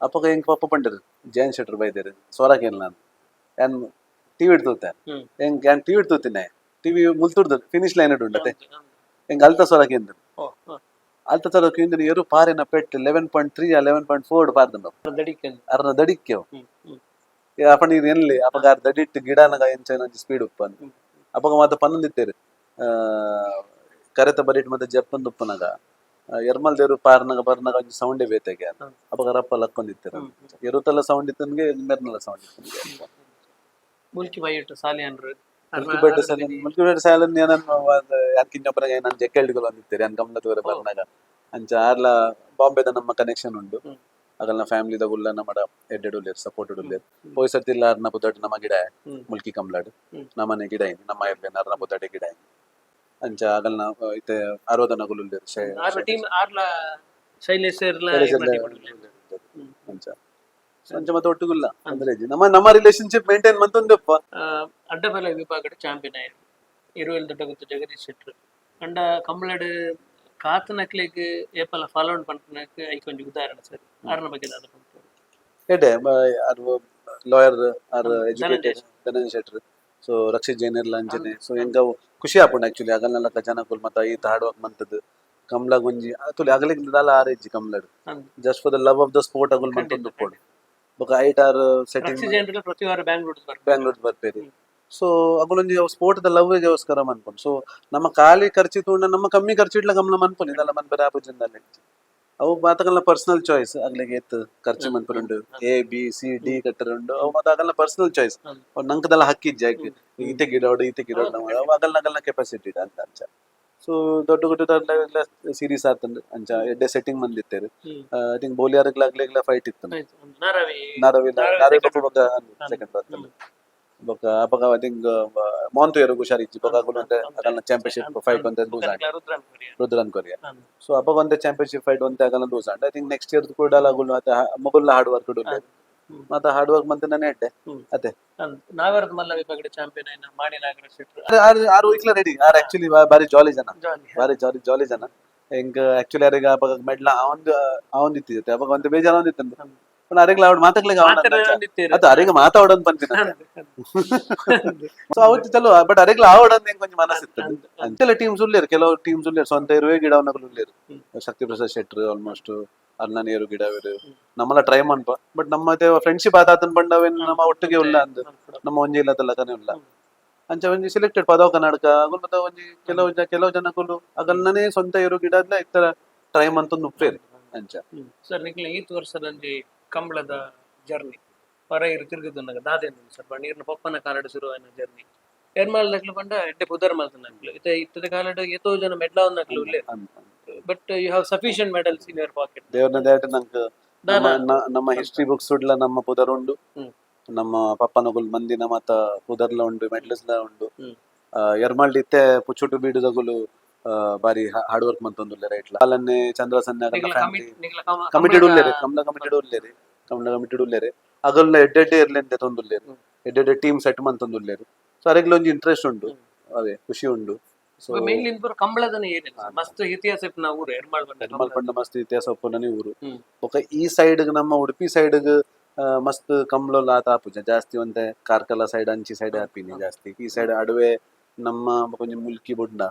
ಅಪಗ ಹೆಂಗ್ ಪಪ್ಪ ಪಂಡರು ಜಯಂತ್ ಶೆಟ್ರು ಬೈದೇರು ಸ್ವರಕೇನ್ ನಾನು ಯಾನ್ ಟಿವಿ ತೂತೆ. ಹೆಂಗ್ ಯಾನ್ ಟಿವಿ ತೂತಿನಿ ಟಿವಿ ಮುಲ್ತುರ್ದು ಫಿನಿಶ್ ಲೈನ್ ಉಂಡತೆ. ಹೌದು, ಹೌದು. ಹೆಂಗ್ ಅಲ್ತ ಸ್ವರಕೇಂದ್ರ ಓ, ಹ. ಅಲ್ತ ಸ್ವರಕೇಂದ್ರ ಎರು ಪಾರಿನ ಪೆಟ್ 11.3 11.4 ಪಾರ್ದಂಡ. ದಡಿಕ್ಕೆ. ಅರ್ನ ದಡಿಕ್ಕೆ ಹ್ಮ್ ಹ್ಮ್ ಅಪಣ ನೀರು ಎಲ್ಲಿ ಅಪಗ ಆರ್ ದಡಿಟ್ಟು ಗಿಡನಗ ಎಂಚ ಒಂಜಿ ಸ್ಪೀಡ್ ಉಪ್ಪನ್. ಅಪಗ ಮಾತ ಪನ್ನೊಂದಿತ್ತೇರು ಕರೆತ ಬರಿಟ್ ಮತ್ತೆ ಜಪ್ಪಂದು ಉಪ್ಪನಗ ಎರ್ಮಲ್ ದೇರು ಪಾರ್ನಗ ಬರ್ನಗ ಒಂಜಿ ಸೌಂಡೇ ಬೇತೆಗೆ. ಅಪಗ ರಪ್ಪ ಲಕ್ಕೊಂದಿತ್ತೇರು. ಹ್ಮ್ ಹ್ಮ್. ಎರುತಲ್ಲ ಸೌಂಡ್ ಇತ್ತನ್ಗೆ ಮೆರ್ನಲ್ಲ ಸೌಂಡ್ ಇತ್ತನ್ಗೆ. ಮುಲ್ಕಿ ಬೈಯಿಟ್ಟು ಸಾಲಿಯನ್ರು. Mulki bed salon, Mulki bed salon ಯಾನನ್ ಯಾನ್ ಕಿನ್ನೊಬ್ಬನಾಗ ನಾನು ಜಕ್ಕೆಳ್ಳಿಗಳು ಬಂದಿತ್ತೇನೆ, ಯಾನ್ ಗಮನ ತೋರೆ ಬರ್ನಾಗ. ಅಂಚ ಆರ್ಲ ಬಾಂಬೆದ ನಮ್ಮ ಕನೆಕ್ಷನ್ ಉಂಡು. ಅಗಲ್ನ ಫ್ಯಾಮಿಲಿದ ಗುಲ್ಲ ನಮ್ಮಡ ಎಡ್ಡೆಡ್ ಉಲ್ಲೇರ್, ಸಪೋರ್ಟೆಡ್ ಉಲ್ಲೇರ್. ಪೋಯ್ ಸರ್ತಿಲ್ಲ ಅರ್ನ ಪುದಟ್ ನಮ್ಮ ಗಿಡ ಮುಲ್ಕಿ ಕಮ್ಲಾಡ್ ನಮ್ಮನೆ ಗಿಡ ಇನಿ, ನಮ್ಮ ಇರ್ಲೇನ ಅರ್ನ ಪುದಟೆ ಗಿಡ ಇನಿ. ಅಂಚ ಅಗಲ್ನ ಇತ್ತೆ ಅರವದನಗುಲು ಉಲ್ಲೇರ್. ಆರ್ಲ ಟೀಮ್ ಆರ್ಲ ಶೈಲೇಶ್ ಇರ್ಲ. ಶೈಲೇಶ್ ಇರ್ನ ಇರ್ಲ. team ಉಂಡು. ಅಂಚ. So, ಅಂಚ ಮತ್ತೆ ಒಟ್ಟುಗುಲ್ಲ ಅಂದ್ರೆ ನಮ್ಮ ನಮ್ಮ ರಿಲೇಶನ್ಶಿಪ್ ಮೇಂಟೈನ್ ಮಂತೊಂದಪ್ಪ. ಅಡ್ಡಬಲ ವಿಭಾಗಡ್ ಚಾಂಪಿಯನ್ ಆಯೆರ್ ಇರುವೆಲ್ ದೊಡ್ಡಗುತ್ತು ಜಗದೀಶ್ ಶೆಟ್ರು. ಅಂಡ ಕಂಬಳಡ್ ಕಾತನಕ್ಲೆಗ್ ಏಪಲ ಫಾಲೋ ಪನ್ಪುನಕ್ ಐಕ್ ಒಂಜಿ ಉದಾಹರಣೆ ಸರ್. ಆರ್ನ ಬಗ್ಗೆ ದಾದ ಪನ್ಪುನು? ಎಡ್ಡೆ ಆರ್ ಲಾಯರ್ ಆರ್, ಎಜುಕೇಟೆಡ್ ಧನಂಜಯ್. ಧನಂಜಯ ಶೆಟ್ರು. ಸೊ ರಕ್ಷಿತ್ ಜೈನೆರ್ಲ ಅಂಚನೆ. ಸೊ ಎಂಕ ಖುಷಿ ಆಪುಂಡು ಆಕ್ಚುಲಿ ಅಗಲ್ನ ಜನಕುಲ್ ಮತ್ತ ಈತ ಹಾರ್ಡ್ ವರ್ಕ್ ಮಂತದ್ದು. ಕಮ್ಲಾಗ್ ಒಂಜಿ ತುಲಿ ಅಗಲಿಗ್ ದಾಲ ಆರೆಜ್ಜಿ ಕಮ್ಲಡ್. Just for the love of the sport ಅಗುಲ್ ಮಂತೊಂದು ಉಪ್ಪೊಡು. ಬೊಕ ಐಟ್ ಆರ್ ಸೆಟ್ಟಿಂಗ್ ರಕ್ಷಿತ್ ಜೈನ್ರೆಲ ಪ್ರತಿ ವಾರ ಬ್ಯಾಂಗ್ಳೂರ್ ಬರ್ಪೆರ್. ಬ್ಯಾಂಗ್ಳೂರ್ ಬರ್ಪೇರಿ. ಸೊ ಅಗುಲೊಂಜಿ ಸ್ಪೋರ್ಟ್ ದ ಲವ್ ಗೋಸ್ಕರ ಮನ್ಪುನು. ಸೊ ನಮ್ಮ ಖಾಲಿ ಖರ್ಚು ತೂಂಡ ನಮ್ಮ ಕಮ್ಮಿ ಖರ್ಚು ಇಡ್ಲ ಗಮನ ಮನ್ಪುನಿ ಇದೆಲ್ಲ ಮನ್ಪೆರೆ ಆಪುಜಿಂದಲ್ಲ. ಅವು ಮಾತಗಲ್ನ ಪರ್ಸನಲ್ ಚಾಯ್ಸ್. ಅಗ್ಲಿಗೆ ಏತ್ ಖರ್ಚು ಮನ್ಪುನುಂಡು, A B C D ಕಟ್ಟರುಂಡು, ಅವು ಮಾತ ಅಗಲ್ನ ಪರ್ಸನಲ್ ಚಾಯ್ಸ್. ಅವು ನಂಕದೆಲ್ಲ ಹಕ್ಕಿಜ್ಜಿ ಆಯ್ಕೆ ಈತೆ ಗಿಡೋಡು ಈತೆ ಗಿಡೋಡು. ಅವು ಅಗಲ್ನ ಅಗಲ್ನ ಕೆಪಾಸಿಟಿ ಅಂತ ಅಂಚ. ಸೊ ದೊಡ್ಡ ದೊಡ್ಡ ಸೀರೀಸ್ ಆತಂಡ್. ಅಂಚ ಎಡ್ಡೆ ಸೆಟ್ಟಿಂಗ್ ಮಂದಿತ್ತೇರು. I think ಬೋಲಿಯಾರ್ಗ್ಲಾಗ್ಲಿಗ್ಲ fight ಇತ್ತು. ಆಯ್ತು. ನಾರಾವಿ. ನಾರವಿ. ನಾರವಿ ನಾರವಿ. Second. ಬೊಕ್ಕ ಸೆಕೆಂಡ್ ಬರ್ತದೆ. ಬೊಕ್ಕ ಅಪಗ I think ಮೋಂತು ಏರು ಹುಷಾರ್ ಇಜ್ಜಿ. ಬೊಕ್ಕ ಅಗುಲು ಒಂತೆ ಅಗಲ್ನ ಚಾಂಪಿಯನ್ಶಿಪ್ ಫೈಟ್ ಒಂತೆ ಲೂಸ್ ಆಂಡ್. ರುದ್ರನ್ ಕೊರಿಯ. ರುದ್ರನ್ ಕೊರಿಯ. ಸೊ ಅಪಗ ಒಂತೆ ಚಾಂಪಿಯನ್ಶಿಪ್ ಫೈಟ್ ಒಂತೆ ಅಗಲ್ನ loose and. I think next year ಕೂಡ ಅಗುಲು ಅತ ಮೊಗುಲ್ನ ಹಾರ್ಡ್ ವರ್ಕ್ ಉಲ್ಲೇರ್. ಮತ್ತ ಹಾರ್ಡ್ ವರ್ಕ್ ಮಂತೆ ಎಡ್ಡೆ. ಅದೇ. ನಾವರ್ದ ಮಲ್ಲ ವಿಭಾಗದ ಚಾಂಪಿಯನ್ ಆಯಿನ ಮಾಣಿ ನಾಗರಾಜ್ ಶೆಟ್ರು. ಆರ್ ಆರ್ ವೀಕ್ಲ ready. R actually ಬಾರಿ ಜಾಲಿ ಜನ. ಜಾಲಿ. ಬಾರಿ ಜಾಲಿ ಜಾಲಿ ಜನ. ಎಂಕ್ ಆಕ್ಚುಲಿ ಅರೆಗ ಅಪಗ ಮೆಡ್ಲ ಅವಂದು ಅವಂದು ಇತ್ತಿಜತೆ. ಅಪಗ ಒಂತೆ ಬೇಜಾರ ಒಂದಿತ್ತು. ಪುಣ ಅರೆಗ್ಲ ಅವಡ್ ಮಾತಕ್ಲೆಗ್ ಅವನ ಅದು ಅರೆಗ ಮಾತಾಡೋದು ಪನ್ಪಿನ. ಸೊ ಅವತ್ತು ಚಲೋ, ಬಟ್ ಅರೆಗ್ಲ ಆವಡಂದ್ ಎಂಕ್ ಒಂಜಿ ಮನಸ್ಸಿತ್ತು. ಅಂಚೆಲ್ಲ ಟೀಮ್ಸ್ ಉಲ್ಲೇರು, ಕೆಲವು ಟೀಮ್ಸ್ ಉಲ್ಲೇರು. ಸ್ವಂತ ಇರುವೆ ಗಿಡವನಕುಲು ಉಲ್ಲೇರು. ಶಕ್ತಿ ಪ್ರಸಾದ್ ಶೆಟ್ರು ಆಲ್ಮೋಸ್ಟ್ ಅರ್ನ ಏರು ಗಿಡವೇರು. ನಮ್ಮಲ ಟ್ರೈ ಮನ್ಪ, ಬಟ್ ನಮ್ಮ ಫ್ರೆಂಡ್ಶಿಪ್ ಆತಾತನ್ ಪಂಡವೇನ್ ನಮ್ಮ ಒಟ್ಟಿಗೆ ಉಲ್ಲ ಅಂದ್ ನಮ್ಮ ಒಂಜಿ ಇಲ್ಲ ತಲಕನೇ ಉಲ್ಲ. ಅಂಚ ಒಂಜಿ ಸೆಲೆಕ್ಟೆಡ್ ಪದವ ಕರ್ನಾಟಕ ಅಗುಲ್ ಮತ್ತೆ ಒಂಜಿ ಕೆಲವು ಕೆಲವು ಜನಕುಲು ಅಗಲ್ನೇ ಸ್ವಂತ ಇರು ಗಿಡದ್ಲ ಇತ್ತರ ಟ್ರೈ ಮಂತೊಂದು ಉಪ್ಪೇರು ಅಂಚ. ಸರ್, ನಿಕ್ಲೆ ಈತ್ ವರ್ಷದಂಜಿ ಕಂಬಳದ ಜರ್ನಿ ಪರ ಇರು ತಿರುಗುದುನ್ನಗ ದಾದೇನು ಸರ್? ನೀರ್ನ ಪಪ್ಪನ ಕಾಲಡ್ ಶುರುವಾಯಿನ ಜರ್ನಿ ಎರ್ಮಾಲ್ ದಕ್ಲು ಪಂಡ ಎಡ್ಡೆ ಪುದರ್ ಮಲ್ತನಕ್ಲು. ಇತ್ತೆ ಇತ್ತದ ಕಾಲಡ್ ಏತೋ ಜನ ಮೆಡ್ಲಾವನ್ನಕ್ಲು ಉಲ್ಲೇರ್. But you have sufficient medals in your pocket. ದೇವ್ರನ ದಯಟ್ ನಂಕ್ ದಾದ? ನಮ್ಮ ಹಿಸ್ಟ್ರಿ ಬುಕ್ಸ್ ಉಡ್ಲ ನಮ್ಮ ಪುದರ್ ಉಂಡು. ನಮ್ಮ ಪಪ್ಪನಗುಲ್ ಮಂದಿನ ಮಾತ ಪುದರ್ಲ ಉಂಡು, ಮೆಡ್ಲಸ್ಲ ಉಂಡು. ಎರ್ಮಾಲ್ಡ್ ಇತ್ತೆ ಪುಚ್ಚುಟು ಬೀಡುದಗುಲು ಬಾರಿ ಹಾರ್ಡ್ ವರ್ಕ್ ಮಂತೊಂದುಲ್ಲೆರ್. ಐಟ್ಲ ಅಲ್ಲನ್ನೇ ಚಂದ್ರಸನ್ನೆ ನಿಕ್ಲ ಫ್ಯಾಮಿಲಿ ನಿಕ್ಲ ಕಮಿಟೆಡ್ ಉಲ್ಲೇರೆ. ಕಮಲ ಕಮಿಟೆಡ್ ಉಲ್ಲೇರೆ, ಕಮಲ ಕಮಿಟೆಡ್ ಉಲ್ಲೇರೆ. ಅಗಲ್ನ ಎಡ್ಡೆಡ್ಡೆ ಇರ್ಲೆಂತೆ ತೊಂದುಲ್ಲೇರು. ಎಡ್ಡೆಡ್ಡೆ ಟೀಮ್ ಸೆಟ್ ಮಂತೊಂದುಲ್ಲೇರು. ಸೊ ಅರೆಗ್ಲ ಒಂಜಿ ಇಂಟ್ರೆಸ್ಟ್ ಉಂಡು, ಅದೇ ಖುಷಿ ಉಂಡು. ಸೊ ಮೇನ್ಲಿ ಪೂರ ಕಂಬಳದನೆ ಏರಿಯಾ ಮಸ್ತ್ ಇತಿಹಾಸ ಇಪ್ಪುನ ಊರು ಎರ್ಮಾಳ್ ಪಂಡ. ಎರ್ಮಾಲ್ ಪಂಡ ಮಸ್ತ್ ಇತಿಹಾಸ ಉಪ್ಪುನನೆ ಊರು. ಬೊಕ ಈ ಸೈಡ್ ನಮ್ಮ ಉಡುಪಿ ಸೈಡ್ ಮಸ್ತ್ ಕಂಬ್ಲೊಲ ಆತ ಆಪುಜ ಜಾಸ್ತಿ. ಒಂತೆ ಕಾರ್ಕಳ ಸೈಡ್ ಅಂಚಿ ಸೈಡ್ ಆಪಿನಿ ಜಾಸ್ತಿ. ಈ ಸೈಡ್ ಅಡುವೆ ನಮ್ಮ ಬೊಕ ಒಂಜಿ ಮುಲ್ಕಿ ಬುಡ್ನ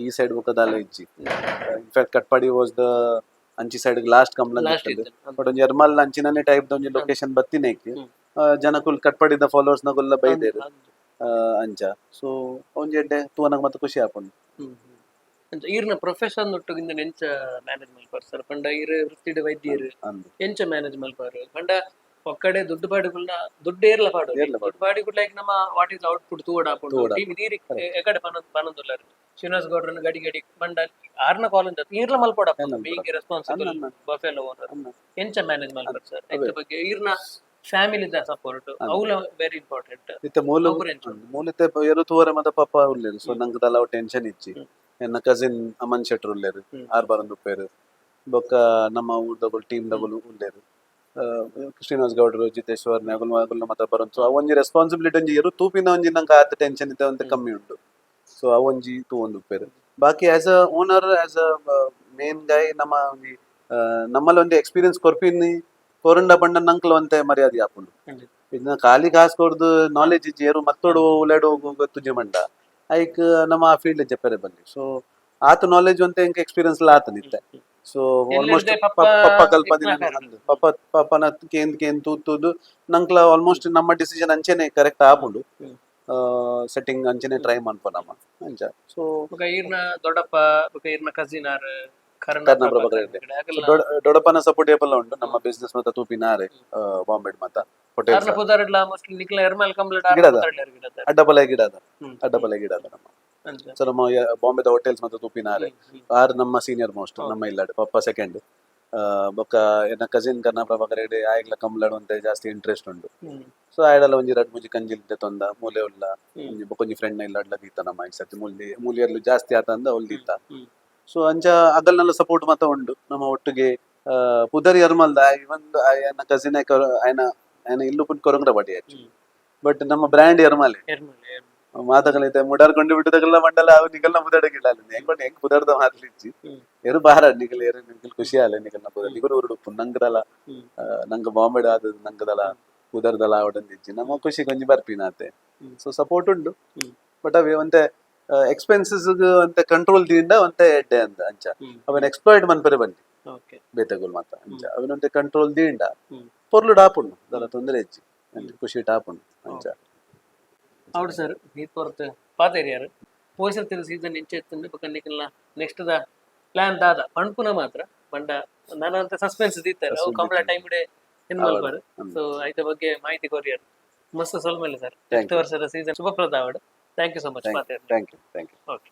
ಈ ಸೈಡ್ ಬೊಕ ದಾಲ ಇಜ್ಜಿ. In fact Katpadi was the ಅಂಚಿ ಸೈಡ್ ಲಾಸ್ಟ್ ಕಂಬ್ಲ. ಲಾಸ್ಟ್. ಬಟ್ ಒಂಜಿ ಎರ್ಮಾಲ್ ಅಂಚಿನನೆ ಟೈಪ್ ದ ಒಂಜಿ ಲೊಕೇಶನ್ ಬತ್ತಿನೇಕ್ ಜನಕುಲ್ ಕಟ್ಪಾಡಿದ ಫಾಲೋವರ್ಸ್ ನಗುಲ್ಲ ಬೈದೇರು. ಅಂಚ ಸೊ ಒಂಜಿ ಎಡ್ಡೆ ತೂವನಗ ಮತ್ತೆ ಖುಷಿ ಆಪುಂಡು. ಅಂಚ ಈರ್ನ ಪ್ರೊಫೆಷನ್ ಒಟ್ಟುಗಿಂದ ಎಂಚ ಮ್ಯಾನೇಜ್ ಮಲ್ಪಾರ್ ಸರ್? ಪಂಡ ಈರ್ ವೃತ್ತಿಡ್ ವೈದ್ಯರು. ಅಂದ್. ಎಂಚ ಮ್ಯಾನೇಜ್ ಮಲ್ಪಾರ್ ಪಂಡ ಒಕ್ಕಡೆ ದುಡ್ಡು ಪಾಡುಗುಲ್ನ ದುಡ್ಡು ಏರ್ಲ ಪಾಡು ಏರ್ಲ ಪಾಡು. ದುಡ್ಡು ಪಾಡಿ ಲೈಕ್ ನಮ್ಮ what is output ತೂವಡ. ತೂವಡ. ಟೀಮ್ ಇದೀರಿ ಎಕಡೆ ಪನೊಂದು ಪನೊಂದುಲ್ಲಾರ್ ಶ್ರೀನಿವಾಸ್ ಗೌಡ್ರನ್ನ ಗಡಿ ಗಡಿ ಪಂಡ ಆರ್ನ ಕಾಲ್ ಈರ್ಲ ಮಲ್ಪೊಡ. ಏರ್ಲ ಮಲ್ಪೊಡ. Being responsible ಅಂದ್ ಅಂದ್. ಬಫೆಲೋ ಓನರ್ ಅಂದ್. ಎಂಚ ಮ್ಯಾನೇಜ್ ಮಲ್ಪಾರ್ ಸರ್? ಐತ ಬಗ್ಗೆ ಈರ್ನ ಫ್ಯಾಮಿಲಿದ ಸಪೋರ್ಟ್ ಅವ್ಲ ವೆರಿ ಇಂಪಾರ್ಟೆಂಟ್. ಇತ್ತೆ ಮೂಲ ಒಬ್ಬರು ಎಂಚ? ಮೂಲತೆ ಎರು ತೂವರೆ ಮತ ಪಪ್ಪ ಉಲ್ಲೇರು. ಸೊ ನಂಗೆ ದಾಲ ಟೆನ್ಷನ್ ಇಜ್ಜಿ. ಎನ್ನ ಕಸಿನ್ ಅಮನ್ ಶೆಟ್ರ್ ಉಲ್ಲೇರು. ಆರ್ ಬರಂದು ಉಪ್ಪೇರು. ಬೊಕ್ಕ ನಮ್ಮ ಊರ್ದಗುಲು ಟೀಮ್ ದಗುಲು ಉಲ್ಲೇರು. ಶ್ರೀನಿವಾಸ್ ಗೌಡ್ರು, ಜಿತೇಶ್ವರ್ ಅಗುಲ್ ಅಗುಲ್ನ ಮತ ಬರಂತು. ಸೊ ಅವೊಂಜಿ ರೆಸ್ಪಾನ್ಸಿಬಿಲಿಟಿ ಒಂಜಿ ಎರು ತೂಪಿನ ಒಂಜಿ ನಂಗೆ ಆತ ಟೆನ್ಷನ್ ಇತ್ತೆ ಒಂತೆ ಕಮ್ಮಿ ಉಂಟು. ಸೊ ಅವೊಂಜಿ ತೂವೊಂದು ಉಪ್ಪೇರು. ಬಾಕಿ as a owner, as a main guy ನಮ್ಮ ಒಂಜಿ ನಮ್ಮಲ್ಲಿ ಒಂಜಿ ಎಕ್ಸ್ಪೀರಿಯನ್ಸ್ ಕೊರ್ಪಿನಿ ಕೊರಂಡ ಪಂಡ ನಂಕ್ಲ ಒಂತೆ ಮರ್ಯಾದೆ ಆಪುಂಡು. ಇದನ್ನ ಖಾಲಿ ಕಾಸು ಕೊರ್ದು ನಾಲೆಜ್ ಇಜ್ಜಿ, ಏರು ಮತ್ತೋಡು ಉಲೆಡು ಗೊತ್ತುಜಿ ಮಂಡ ಐಕ್ ನಮ್ಮ ಆ ಫೀಲ್ಡ್ ಜಪ್ಪರೆ ಬಲ್ಲಿ. ಸೊ ಆತ ನಾಲೆಜ್ ಒಂತೆ ಎಂಕ್ ಎಕ್ಸ್ಪೀರಿಯನ್ಸ್ ಲ ಆತನಿತ್ತೆ. ಸೊ ಆಲ್ಮೋಸ್ಟ್ ಎಲ್ಲೆಡ್ದೆ ಪಪ್ಪ ಪಪ್ಪ ಕಲ್ಪದಿನ ಇತ್ನ. ಅಂದ್ ಪಪ್ಪ ಪಪ್ಪನ ಕೇಂದ್ ಕೇಂದ್ ತೂತುದು ನಂಕ್ಲ ಆಲ್ಮೋಸ್ಟ್ ನಮ್ಮ ಡಿಸಿಷನ್ ಅಂಚೆನೆ ಕರೆಕ್ಟ್ ಆಪುಂಡು. ಸೆಟ್ಟಿಂಗ್ ಅಂಚೆನೆ ಟ್ರೈ ಮನ್ಪ ನಮ್ಮ ಅಂಚ. ಸೊ ಬೊಕ ಈರ್ನ ದೊಡ್ಡಪ್ಪ ಬೊಕ ಈರ್ನ ಕಸಿನ್ ಆರ್ ಕರ್ಣ ಕರ್ಣ ಪ್ರಭಾಕರ್ ಹೆಗ್ಡೆ. ದೊಡಪನ ಸಪೋರ್ಟ್ ಏಪಲ್ಲ ಉಂಡು. ನಮ್ಮ ಬಿಸ್ನೆಸ್ ಮಾತ ತೂಪಿನಾರೆ ಬಾಂಬೆ ಮಾತ ಹೋಟೆಲ್. ಅರ್ನ ಪುದರ್ಡ್ಲ ಮೋಸ್ಟ್ಲಿ ನಿಕ್ಲ ಎರ್ಮಾಲ್ ಕಂಪ್ಲೀಟ್. ಗಿಡದ. ಗಿಡದ. ಅಡ್ಡಪಲ ಗಿಡದ. ಅಡ್ಡಪಲ ಗಿಡದ ನಮ್ಮ. ಸೊ ನಮ್ಮ ಬಾಂಬೆದ ಹೋಟೆಲ್ಸ್ ಮಾತ ತೂಪಿನಾರೆ. ಆರ್ ನಮ್ಮ ಸೀನಿಯರ್ ಮೋಸ್ಟ್ ನಮ್ಮ ಇಲ್ಲಾಡ್, ಪಪ್ಪ ಸೆಕೆಂಡ್. ಬೊಕ್ಕ ಎನ್ನ ಕಸಿನ್ ಕರ್ಣ ಪ್ರಭಾಕರ್ ಹೆಗ್ಡೆ, ಆಯ್ಗ್ಲ ಕಂಬ್ಲಡ್ ಒಂತೆ ಜಾಸ್ತಿ ಇಂಟ್ರೆಸ್ಟ್ ಉಂಡು. ಸೊ ಆಯ್ಡಲ ಒಂಜಿ ರಡ್ಡ್ ಮೂಜಿ ಕಂಜಿಲ್ ತೊಂದ ಮೂಲೆ ಉಲ್ಲ. ಒಂಜಿ ಬೊಕೊಂಜಿ ಫ್ರೆಂಡ್ ಇಲ್ಲಡ್ಲ ದೀತ ನಮ್ಮ ಈ ಸರ್ತಿ ಮೂಲಿ ಮೂಲಿಯರ್ಲು ಜಾಸ್ತಿ ಆತಂದ ಒಲ್ ದೀತ. ಸೊ ಅಂಚ ಅಗಲ್ನೆಲ್ಲ ಸಪೋರ್ಟ್ ಮಾತ ಉಂಡು ನಮ್ಮ ಒಟ್ಟಿಗೆ. ಪುದರ್ ಎರ್ಮಲ್ದ ಇವನ್ ಆಯನ ಕಸಿನ್ ಆಯನ ಆಯನ ಇಲ್ಲು ಪುನ್ ಕೊರಂಗ್ರ ಬಾಟಿ. ಬಟ್ ನಮ್ಮ ಬ್ರ್ಯಾಂಡ್ ಎರ್ಮಾಲೆ. ಎರ್ಮಾಲ್. ಮಾತಗಳೈತೆ ಮುಡಾರ್ಕೊಂಡು ಬಿಟ್ಟದಗೆಲ್ಲ ಮಂಡಲ ಅವು ನಿಗಲ್ನ ಮುದಡಗಿಲ್ಲ. ಹೆಂಗ್ ಹೆಂಗ್ ಪುದರ್ದ ಮಾತ್ಲಿಜ್ಜಿ. ಎರು ಬಾರ ನಿಗಲ್ ಎರು ನಿಗಲ್ ಖುಷಿ ಆಲೆ ನಿಗಲ್ನ ಪುದರ್ ನಿಗಲ್ ಉರುಡುಪ್ಪು ನಂಗದಲ. ನಂಗ ಬಾಂಬೆ ಆದದ್ದು ನಂಗದಲ ಪುದರ್ದಲ ಅವಡಂದಿಜ್ಜಿ. ನಮ್ಮ ಖುಷಿ ಕೊಂಜಿ ಬರ್ಪಿನಾತೆ. ಸೊ ಸಪೋರ್ಟ್ ಉಂಡು. ಬಟ್ ಅವೇ ಒಂತೆ ಎಕ್ಸ್ಪೆನ್ಸಸ್ ಒಂತೆ ಕಂಟ್ರೋಲ್ ದಿಂದ ಒಂತೆ ಎಡ್ಡೆ ಅಂದ ಅಂಚ. ಅವನ್ ಎಕ್ಸ್ಪ್ಲಾಯ್ಟ್ ಮನ್ಪರೆ ಬನ್ನಿ. ಬೇತೆಗುಲ್ ಮಾತ ಅಂಚ ಅವನೊಂತೆ ಕಂಟ್ರೋಲ್ ದಿಂಡ. ಪೊರ್ಲು ಡಾಪುಂಡು, ದಾಲ ತೊಂದರೆ ಹೆಚ್ಚಿ ಖುಷಿ ಟಾಪುಂಡು ಅಂಚ. ಹೌದು ಸರ್, ನೀರ್ ಪೊರ್ತು ಪಾತೆರಿಯಾರು. ಪೋಷಿತ ಸೀಸನ್ ಇಂಚ ಇತ್ತಂದ್ರೆ ಬೊಕ್ಕ ನಿಕಲ್ನ ನೆಕ್ಸ್ಟ್ the plan ದಾದ ಪಣ್ಪುನ ಮಾತ್ರ ಪಂಡ ನಾನಂತ ಸಸ್ಪೆನ್ಸ್ ದೀತಾರೆ ಅವು ಕಂಪ್ಲೀಟ್ ಟೈಮ್ ಇಡೆ ಏನ್ ಮಲ್ಪಾರು. ಸೊ ಐತ ಬಗ್ಗೆ ಮಾಹಿತಿ ಕೊರಿಯರ್ ಮಸ್ತ್ ಸೊಲ್ಮೆಲೆ ಸರ್. Thank next ವರ್ಷದ ಸೀಸನ್ ಶುಭಪ್ರದ ಆವಡ್. Thank you so much. Thank you, thank you. Okay.